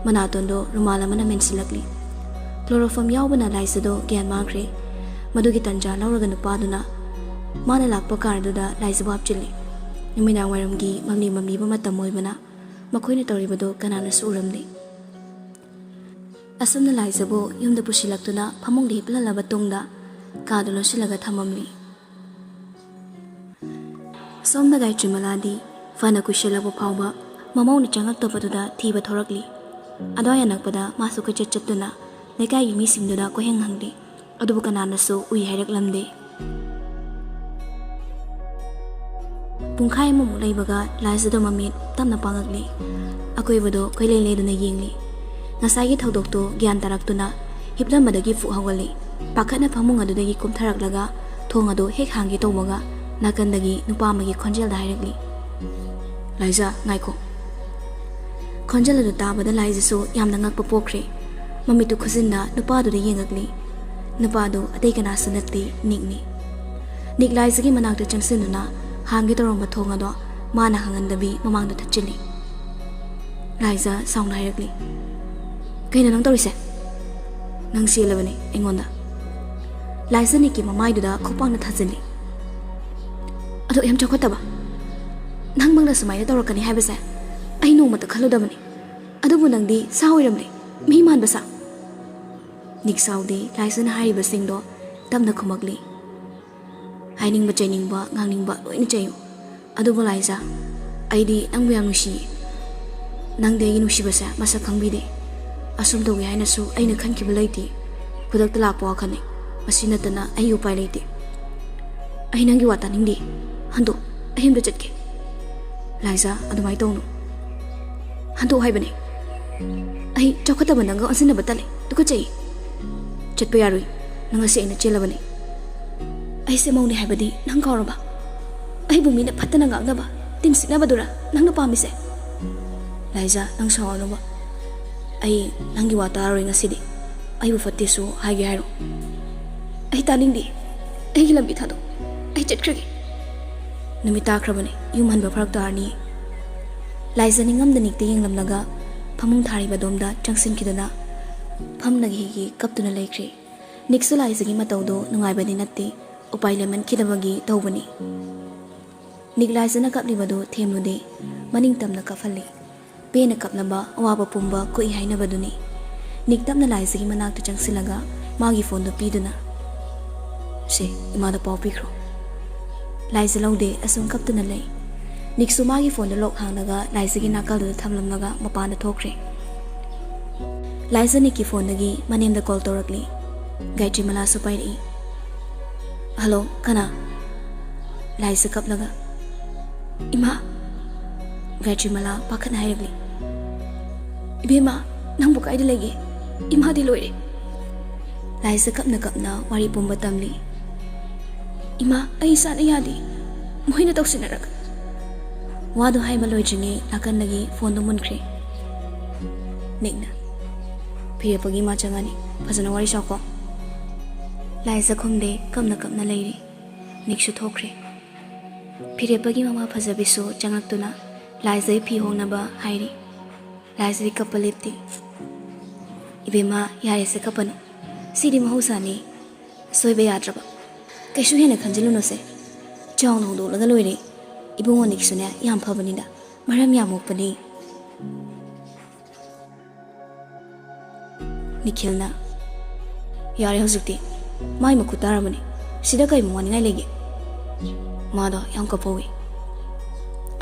ꯃꯅꯥꯇꯣꯟꯗꯣ ꯔꯨꯃꯥꯜ ꯑꯃꯅ ꯃꯦꯟꯁꯤꯜꯂꯛꯂꯤ꯫ ꯀ꯭ꯂꯣꯔꯣꯐꯣꯝ ꯌꯥꯎꯕꯅ ꯂꯥꯏꯖꯗꯣ ꯒ꯭ꯌꯥꯟ ꯃꯥꯡꯈ꯭ꯔꯦ꯫ ꯃꯗꯨꯒꯤ ꯇꯟꯖꯥ ꯂꯧꯔꯒ ꯅꯨꯄꯥꯗꯨꯅ ꯃꯥꯅ ꯂꯥꯛꯄ ꯀꯥꯔꯗꯨꯗ ꯂꯥꯏꯖꯕꯨ ꯍꯥꯞꯆꯤꯜꯂꯤ꯫ ꯅꯨꯃꯤꯗꯥꯡ ꯋꯥꯏꯔꯝꯒꯤ ꯃꯝꯂꯤ ꯃꯝꯂꯤꯕ ꯃꯇꯝ ꯑꯣꯏꯕꯅ ꯃꯈꯣꯏꯅ ꯇꯧꯔꯤꯕꯗꯨ ꯀꯅꯥꯅꯁꯨ ꯎꯔꯝꯗꯦ꯫ ꯑꯁꯨꯝꯅ ꯂꯥꯏꯖꯕꯨ ꯌꯨꯝꯗ ꯄꯨꯁꯤꯜꯂꯛꯇꯨꯅ ꯐꯃꯨꯡꯗ ꯍꯤꯞꯍꯜꯂꯕ ꯇꯨꯡꯗ ꯀꯥꯗꯨ ꯂꯣꯟꯁꯤꯜꯂꯒ ꯊꯝꯃꯝꯂꯤ꯫ ꯁꯣꯝꯗ ꯒꯥꯌꯇ꯭ꯔꯤꯃꯂꯥꯗꯤ ꯐꯅ ꯀꯨꯏꯁꯜꯂꯛꯄ ꯐꯥꯎꯕ ꯃꯃꯧꯅ ꯆꯪꯉꯛꯇꯕꯗꯨꯗ ꯊꯤꯕ ꯊꯣꯔꯛꯂꯤ꯫ ꯑꯗ꯭ꯋꯥꯏ ꯑꯅꯛꯄꯗ ꯃꯥꯁꯨ ꯀꯣꯏꯆꯠ ꯆꯠꯇꯨꯅ ꯂꯩꯀꯥꯏꯒꯤ ꯃꯤꯁꯤꯡꯗꯨꯗ ꯀꯣꯏꯍꯪ ꯍꯪꯂꯤ꯫ ꯑꯗꯨꯕꯨ ꯀꯅꯥꯅꯁꯨ ꯎꯏ ꯍꯥꯏꯔꯛꯂꯝꯗꯦ꯫ ꯄꯨꯡꯈꯥꯏ ꯑꯃꯃꯨꯛ ꯂꯩꯕꯒ ꯂꯥꯏꯖꯗꯣ ꯃꯃꯤꯠ ꯇꯞꯅ ꯄꯥꯡꯉꯛꯂꯤ꯫ ꯑꯀꯣꯏꯕꯗꯣ ꯀꯣꯏꯂꯩ ꯂꯩꯗꯨꯅ ꯌꯦꯡꯂꯤ꯫ ꯉꯁꯥꯏꯒꯤ ꯊꯧꯗꯣꯛꯇꯣ ꯒ꯭ꯌꯥꯟ ꯇꯥꯔꯛꯇꯨꯅ ꯍꯤꯞꯂꯝꯕꯗꯒꯤ ꯐꯨꯛ ꯍꯧꯒꯠꯂꯤ꯫ ꯄꯥꯈꯠꯅ ꯐꯃꯨꯡ ꯑꯗꯨꯗꯒꯤ ꯀꯨꯝꯊꯔꯛꯂꯒ ꯊꯣꯡ ꯑꯗꯨ ꯍꯦꯛ ꯍꯥꯡꯒꯦ ꯇꯧꯕꯒ ꯅꯥꯀꯟꯗꯒꯤ ꯅꯨꯄꯥ ꯑꯃꯒꯤ ꯈꯣꯟꯖꯦꯜꯗ ꯍꯥꯏꯔꯛꯂꯤ, "ꯂꯥꯏꯖ, ꯉꯥꯏꯈꯣ"꯫ ꯈꯣꯟꯖꯦꯜ ꯑꯗꯨ ꯇꯥꯕꯗ ꯂꯥꯏꯖꯁꯨ ꯌꯥꯝꯅ ꯉꯛꯄ ꯄꯣꯛꯈ꯭ꯔꯦ꯫ ꯃꯃꯤꯠꯇꯨ ꯈꯨꯖꯤꯟꯅ ꯅꯨꯄꯥꯗꯨꯗ ꯌꯦꯡꯉꯛꯂꯤ꯫ ꯅꯨꯄꯥꯗꯨ ꯑꯇꯩ ꯀꯅꯥꯁꯨ ꯅꯠꯇꯦ, ꯅꯤꯛꯅꯤ꯫ ꯅꯤꯛ ꯂꯥꯏꯖꯒꯤ ꯃꯅꯥꯛꯇ ꯆꯪꯁꯤꯟꯗꯨꯅ ꯍꯥꯡꯒꯦ ꯇꯧꯔꯝꯕ ꯊꯣꯡ ꯑꯗꯣ ꯃꯥꯅ ꯍꯥꯡꯍꯟꯗꯕꯤ ꯃꯃꯥꯡꯗ ꯊꯠꯆꯤꯜꯂꯤ꯫ ꯂꯥꯏꯖ ꯁꯥꯎꯅ ꯍꯥꯏꯔꯛꯂꯤ, "ꯀꯩꯅꯣ ꯅꯪ ꯇꯧꯔꯤꯁꯦ? ꯅꯪ ꯆꯦꯜꯂꯕꯅꯤ ꯑꯩꯉꯣꯟꯗ"꯫ ꯂꯥꯏꯖ ꯅꯤꯛꯀꯤ ꯃꯃꯥꯏꯗꯨꯗ ꯈꯨꯄꯥꯛꯅ ꯊꯥꯖꯤꯜꯂꯤ꯫ "ꯑꯗꯣ ꯌꯥꯝ ꯆꯥꯎꯈꯠꯇꯕ, ꯅꯪꯃꯛꯅ ꯁꯨꯃꯥꯏꯅ ꯇꯧꯔꯛꯀꯅꯤ ꯍꯥꯏꯕꯁꯦ ꯑꯩ ꯅꯣꯡꯃꯇ ꯈꯜꯂꯨꯗꯕꯅꯤ꯫ ꯑꯗꯨꯕꯨ ꯅꯪꯗꯤ ꯁꯥ ꯑꯣꯏꯔꯝꯂꯦ, ꯃꯤ ꯃꯥꯟꯕ ꯁꯥ"꯫ ꯅꯤꯛ ꯁꯥꯎꯗꯦ, ꯂꯥꯏꯖꯅ ꯍꯥꯏꯔꯤꯕꯁꯤꯡꯗꯣ ꯇꯞꯅ ꯈꯨꯝꯃꯛꯂꯤ꯫ ꯍꯥꯏꯅꯤꯡꯕ, ꯆꯩꯅꯤꯡꯕ, ꯉꯥꯡꯅꯤꯡꯕ ꯂꯣꯏꯅ ꯆꯩꯌꯨ, ꯑꯗꯨꯕꯨ ꯂꯥꯏꯖ, ꯑꯩꯗꯤ ꯅꯪꯕꯨ ꯌꯥꯝ ꯅꯨꯡꯁꯤꯌꯦ꯫ ꯅꯪꯗꯤ ꯑꯩꯒꯤ ꯅꯨꯡꯁꯤꯕꯁꯦ ꯃꯁꯛ ꯈꯪꯕꯤꯗꯦ꯫ ꯑꯁꯨꯝ ꯇꯧꯒꯦ ꯍꯥꯏꯅꯁꯨ ꯑꯩꯅ ꯈꯟꯈꯤꯕ ꯂꯩꯇꯦ꯫ ꯈꯨꯗꯛꯇ ꯂꯥꯛꯄ ꯋꯥꯈꯜꯅꯤ꯫ ꯃꯁꯤ ꯅꯠꯇꯅ ꯑꯩꯒꯤ ꯎꯄꯥꯏ ꯂꯩꯇꯦ꯫ ꯑꯩ ꯅꯪꯒꯤ ꯋꯥ ꯇꯥꯅꯤꯡꯗꯦ꯫ ꯍꯟꯗꯣꯛ, ꯑꯩ ꯑꯝꯇ ꯆꯠꯀꯦ꯫ ꯂꯥꯏꯖ, ꯑꯗꯨꯃꯥꯏꯅ ꯇꯧꯅꯨ꯫ ꯍꯟꯗꯣꯛ ꯍꯥꯏꯕꯅꯦ꯫ ꯑꯩ ꯆꯥꯎꯈꯠꯇꯕ ꯅꯪꯒ ꯑꯣꯟꯁꯤꯟꯅꯕ ꯇꯜꯂꯦ꯫ ꯇꯨꯀꯠꯆꯩ꯫ ꯆꯠꯄ ꯌꯥꯔꯣꯏ꯫ ꯅꯪ ꯉꯁꯤ ꯑꯩꯅ ꯆꯦꯜꯂꯕꯅꯦ꯫ ꯑꯩꯁꯦ ꯃꯧꯅꯦ ꯍꯥꯏꯕꯗꯤ ꯅꯪ ꯀꯥꯎꯔꯕ? ꯑꯩꯕꯨ ꯃꯤꯅ ꯐꯠꯇꯅ ꯉꯥꯡꯅꯕ, ꯇꯤꯟ ꯁꯤꯠꯅꯕꯗꯨꯔ ꯅꯪꯅ ꯄꯥꯝꯃꯤꯁꯦ? ꯂꯥꯏꯖ, ꯅꯪ ꯁꯥꯎꯔꯅꯨꯕ꯫ ꯑꯩ ꯅꯪꯒꯤ ꯋꯥ ꯇꯥꯔꯔꯣꯏ ꯉꯁꯤꯗꯤ꯫ ꯑꯩꯕꯨ ꯐꯠꯇꯦꯁꯨ ꯍꯥꯏꯒꯦ ꯍꯥꯏꯔꯣ? ꯑꯩ ꯇꯥꯅꯤꯡꯗꯦ꯫ ꯑꯩꯒꯤ ꯂꯝꯕꯤ ꯊꯥꯗꯣꯛ꯫ ꯑꯩ ꯆꯠꯈ꯭ꯔꯒꯦ꯫ ꯅꯨꯃꯤꯠ ꯇꯥꯈ꯭ꯔꯕꯅꯤ꯫ ꯌꯨꯝ ꯍꯟꯕ ꯐꯔꯛ ꯇꯥꯔꯅꯤ꯫ ꯂꯥꯏꯖ ꯅꯤꯡꯉꯝꯗ ꯅꯤꯛꯇ ꯌꯦꯡꯂꯝꯂꯒ ꯐꯃꯨꯡ ꯊꯥꯔꯤꯕ ꯑꯗꯣꯝꯗ ꯆꯪꯁꯤꯟꯈꯤꯗꯨꯅ ꯐꯝꯅꯒꯤ ꯍꯤꯒꯤ ꯀꯞꯇꯨꯅ ꯂꯩꯈ꯭ꯔꯦ꯫ ꯅꯤꯛꯁꯨ ꯂꯥꯏꯖꯒꯤ ꯃꯇꯧꯗꯨ ꯅꯨꯡꯉꯥꯏꯕꯗꯤ ꯅꯠꯇꯦ, ꯎꯄꯥꯏ ꯂꯩꯃꯟꯈꯤꯗꯕꯒꯤ ꯇꯧꯕꯅꯤ꯫ ꯅꯤꯛ ꯂꯥꯏꯖꯅ ꯀꯞꯂꯤꯕꯗꯨ ꯊꯦꯝꯂꯨꯗꯦ, ꯃꯅꯤꯡ ꯇꯝꯅ ꯀꯞꯍꯜꯂꯤ꯫ ꯄꯦꯟꯅ ꯀꯞꯂꯕ ꯑꯋꯥꯕ ꯄꯨꯝꯕ ꯀꯣꯛꯏ ꯍꯥꯏꯅꯕꯗꯨꯅꯤ꯫ ꯅꯤꯛ ꯇꯞꯅ ꯂꯥꯏꯖꯒꯤ ꯃꯅꯥꯛꯇ ꯆꯪꯁꯤꯜꯂꯒ ꯃꯥꯒꯤ ꯐꯣꯟꯗꯨ ꯄꯤꯗꯨꯅ, "ꯁꯦ, ꯏꯃꯥꯗ ꯄꯥꯎ ꯄꯤꯈ꯭ꯔꯣ꯫" ꯂꯥꯏꯖ ꯂꯧꯗꯦ, ꯑꯁꯨꯝ ꯀꯞꯇꯨꯅ ꯂꯩ꯫ ꯅꯤꯛꯁꯨ ꯃꯥꯒꯤ ꯐꯣꯟꯗꯨ ꯂꯣꯛ ꯍꯥꯡꯂꯒ ꯂꯥꯏꯖꯒꯤ ꯅꯥꯀꯜꯗꯨꯗ ꯊꯝꯂꯝꯂꯒ ꯃꯄꯥꯟꯗ ꯊꯣꯛꯈ꯭ꯔꯦ꯫ ꯂꯥꯏꯖ ꯅꯤꯛꯀꯤ ꯐꯣꯟꯗꯒꯤ ꯃꯅꯦꯝꯗ ꯀꯣꯜ ꯇꯧꯔꯛꯂꯤ꯫ ꯒꯥꯌꯇ꯭ꯔꯤꯃꯂꯥꯁꯨ ꯄꯥꯏꯔꯛꯏ꯫ "ꯍꯜꯂꯣ, ꯀꯅꯥ?" ꯂꯥꯏꯖ ꯀꯞꯂꯒ, "ꯏꯃꯥ!" ꯒꯥꯌꯇ꯭ꯔꯤꯃꯂꯥ ꯄꯥꯈꯠꯅ ꯍꯥꯏꯔꯛꯂꯤ꯫ "ꯏꯕꯦꯝꯃ, ꯅꯪꯕꯨ ꯀꯥꯏꯗ ꯂꯩꯒꯦ? ꯏꯃꯥꯗꯤ ꯂꯣꯏꯔꯦ!" ꯂꯥꯏꯖ ꯀꯞꯅ ꯀꯞꯅ ꯋꯥꯔꯤ ꯄꯨꯝꯕ ꯇꯝꯂꯤ꯫ "ꯏꯃꯥ, ꯑꯩ ꯏꯁꯥꯅ ꯌꯥꯗꯦ꯫ ꯃꯈꯣꯏꯅ ꯇꯧꯁꯤꯟꯅꯔꯒ꯫" ꯋꯥꯗꯨ ꯍꯥꯏꯕ ꯂꯣꯏꯗ꯭ꯔꯤꯉꯩ ꯅꯥꯀꯟꯗꯒꯤ ꯐꯣꯟꯗꯨ ꯃꯨꯟꯈ꯭ꯔꯦ꯫ ꯅꯤꯛꯅ, "ꯐꯤꯔꯦꯞꯄꯒꯤ ꯏꯃꯥ ꯆꯪꯉꯅꯤ, ꯐꯖꯅ ꯋꯥꯔꯤ ꯁꯥꯎꯀꯣ꯫" ꯂꯥꯏꯖ ꯈꯨꯝꯗꯦ, ꯀꯞꯅ ꯀꯞꯅ ꯂꯩꯔꯤ꯫ ꯅꯤꯛꯁꯨ ꯊꯣꯛꯈ꯭ꯔꯦ꯫ ꯐꯤꯔꯦꯞꯄꯒꯤ ꯃꯃꯥ ꯐꯖꯕꯤꯁꯨ ꯆꯪꯂꯛꯇꯨꯅ ꯂꯥꯏꯖꯒꯤ ꯐꯤ ꯍꯣꯡꯅꯕ ꯍꯥꯏꯔꯤ꯫ ꯂꯥꯏꯖꯗꯤ ꯀꯞꯄ ꯂꯦꯞꯇꯦ꯫ "ꯏꯕꯦꯝꯃ, ꯌꯥꯔꯦꯁꯦ, ꯀꯞꯄꯅꯨ꯫ ꯁꯤꯗꯤ ꯃꯍꯧꯁꯥꯅꯤ꯫ ꯁꯣꯏꯕ ꯌꯥꯗ꯭ꯔꯕ꯫ ꯀꯩꯁꯨ ꯍꯦꯟꯅ ꯈꯟꯖꯤꯜꯂꯨꯅꯨꯁꯦ꯫ ꯆꯥꯎꯅ ꯍꯣꯡꯗꯣꯛꯂꯒ ꯂꯣꯏꯔꯦ꯫ ꯏꯕꯨꯡꯉꯣ ꯅꯤꯛꯁꯨꯅꯦ ꯌꯥꯝ ꯐꯕꯅꯤꯗ, ꯃꯔꯝ ꯌꯥꯝ ꯃꯣꯛꯄꯅꯤ꯫" ꯅꯤꯈꯤꯜꯅ, "ꯌꯥꯔꯦ ꯍꯧꯖꯤꯛꯇꯤ꯫ ꯃꯥꯏ ꯃꯈꯨꯠ ꯇꯥꯔꯕꯅꯤ꯫ ꯁꯤꯗ ꯀꯩ ꯑꯃꯨꯛ ꯋꯥꯅꯤꯡꯉꯥꯏ ꯂꯩꯒꯦ?" ꯃꯥꯗꯣ ꯌꯥꯝ ꯀꯞꯍꯧꯋꯤ꯫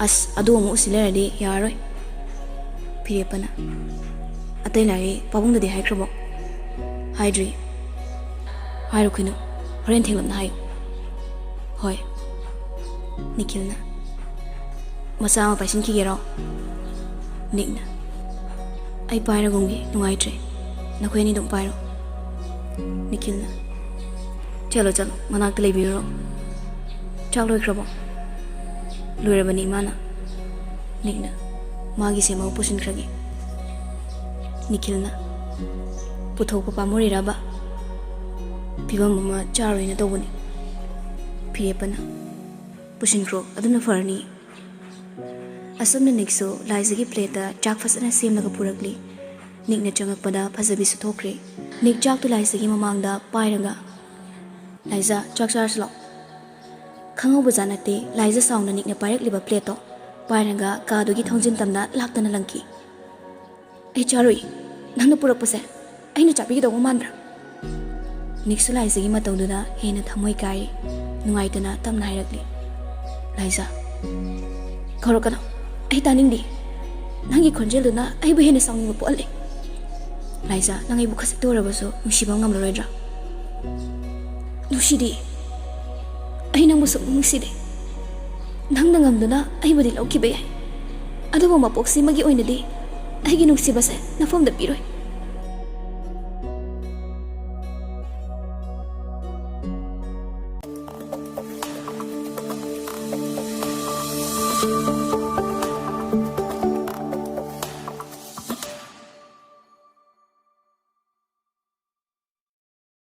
"ꯑꯁ, ꯑꯗꯨ ꯑꯃꯨꯛ ꯎꯁꯤ ꯂꯩꯔꯗꯤ ꯌꯥꯔꯔꯣꯏ, ꯐꯤꯔꯦꯞꯄꯅ꯫ ꯑꯇꯩ ꯂꯥꯏꯔꯤ ꯄꯥꯕꯨꯡꯗꯗꯤ ꯍꯥꯏꯈ꯭ꯔꯕꯣ?" "ꯍꯥꯏꯗ꯭ꯔꯤ꯫ ꯍꯥꯏꯔꯨꯈꯤꯅꯨ, ꯍꯣꯔꯦꯟ ꯊꯦꯡꯂꯞꯅ ꯍꯥꯏꯌꯨ꯫" "ꯍꯣꯏ꯫" ꯅꯤꯈꯤꯜꯅ, "ꯃꯆꯥ ꯑꯃ ꯄꯥꯏꯁꯤꯟꯈꯤꯒꯦꯔꯣ?" ꯅꯤꯛꯅ, "ꯑꯩ ꯄꯥꯏꯔꯒꯨꯝꯒꯦ, ꯅꯨꯡꯉꯥꯏꯇ꯭ꯔꯦ꯫ ꯅꯈꯣꯏ ꯑꯅꯤ ꯑꯗꯨꯝ ꯄꯥꯏꯔꯣ꯫" ꯅꯤꯈꯤꯜꯅ, "ꯆꯠꯂꯣ, ꯆꯠꯂꯣ, ꯃꯅꯥꯛꯇ ꯂꯩꯕꯤꯔꯨꯔꯣ꯫ ꯆꯥꯛ ꯂꯣꯏꯈ꯭ꯔꯕꯣ?" "ꯂꯣꯏꯔꯕꯅꯤ, ꯏꯃꯥꯅ꯫" ꯅꯤꯛꯅ ꯃꯥꯒꯤ ꯁꯦꯝꯃꯒ ꯄꯨꯁꯤꯟꯈ꯭ꯔꯒꯦ꯫ ꯅꯤꯈꯤꯜꯅ, "ꯄꯨꯊꯣꯛꯄ ꯄꯥꯝꯃꯨꯔꯤꯔꯕ? ꯐꯤꯕꯝ ꯑꯃ ꯆꯥꯔꯣꯏꯅ ꯇꯧꯕꯅꯤ꯫" ꯐꯤꯔꯦꯞꯄꯅ, "ꯄꯨꯁꯤꯟꯈ꯭ꯔꯣ, ꯑꯗꯨꯅ ꯐꯔꯅꯤ꯫" ꯑꯁꯨꯝꯅ ꯅꯤꯛꯁꯨ ꯂꯥꯏꯖꯒꯤ ꯄ꯭ꯂꯦꯠꯇ ꯆꯥꯛ ꯐꯖꯅ ꯁꯦꯝꯂꯒ ꯄꯨꯔꯛꯂꯤ꯫ ꯅꯤꯛꯅ ꯆꯪꯉꯛꯄꯗ ꯐꯖꯕꯤꯁꯨ ꯊꯣꯛꯈ꯭ꯔꯦ꯫ ꯅꯤꯛ ꯆꯥꯛꯇꯨ ꯂꯥꯏꯖꯒꯤ ꯃꯃꯥꯡꯗ ꯄꯥꯏꯔꯒ, "ꯂꯥꯏꯖ, ꯆꯥꯛ ꯆꯥꯔꯁꯤ ꯂꯥꯛꯑꯣ꯫" ꯈꯪꯍꯧꯕꯖꯥꯠ ꯅꯠꯇꯦ, ꯂꯥꯏꯖ ꯁꯥꯎꯅ ꯅꯤꯛꯅ ꯄꯥꯏꯔꯛꯂꯤꯕ ꯄ꯭ꯂꯦꯠꯇꯣ ꯄꯥꯏꯔꯒ ꯀꯥꯗꯨꯒꯤ ꯊꯣꯡꯖꯤꯟ ꯇꯝꯅ ꯂꯥꯛꯇꯅ ꯂꯪꯈꯤ꯫ "ꯑꯩ ꯆꯥꯔꯣꯏ꯫ ꯅꯪꯅ ꯄꯨꯔꯛꯄꯁꯦ ꯑꯩꯅ ꯆꯥꯕꯤꯒꯗꯧꯕ ꯃꯥꯟꯕ꯭ꯔꯥ?" ꯅꯤꯛꯁꯨ ꯂꯥꯏꯖꯒꯤ ꯃꯇꯧꯗꯨꯗ ꯍꯦꯟꯅ ꯊꯃꯣꯏ ꯀꯥꯏꯔꯤ꯫ ꯅꯨꯡꯉꯥꯏꯇꯅ ꯇꯞꯅ ꯍꯥꯏꯔꯛꯂꯤ꯫ "ꯂꯥꯏꯖ, ꯀꯧꯔꯛꯀꯅꯨ꯫ ꯑꯩ ꯇꯥꯅꯤꯡꯗꯦ꯫ ꯅꯪꯒꯤ ꯈꯣꯟꯖꯦꯜꯗꯨꯅ ꯑꯩꯕꯨ ꯍꯦꯟꯅ ꯁꯥꯎꯅꯤꯡꯕ ꯄꯣꯛꯍꯜꯂꯦ꯫ ꯂꯥꯏꯖ, ꯅꯪ ꯑꯩꯕꯨ ꯈꯖꯤꯛꯇ ꯑꯣꯏꯔꯕꯁꯨ ꯅꯨꯡꯁꯤꯕ ꯉꯝꯂꯔꯣꯏꯗ꯭ꯔꯥ?" "ꯅꯨꯡꯁꯤꯗꯦ꯫ ꯑꯩ ꯅꯪꯕꯨ ꯁꯨꯛꯅꯨꯡ ꯅꯨꯡꯁꯤꯗꯦ꯫ ꯅꯪꯅ ꯉꯝꯗꯨꯅ ꯑꯩꯕꯨꯗꯤ ꯂꯧꯈꯤꯕ ꯌꯥꯏ, ꯑꯗꯨꯕꯨ ꯃꯄꯣꯛꯁꯤꯃꯒꯤ ꯑꯣꯏꯅꯗꯤ ꯑꯩꯒꯤ ꯅꯨꯡꯁꯤꯕꯁꯦ ꯅꯐꯝꯗ ꯄꯤꯔꯣꯏ꯫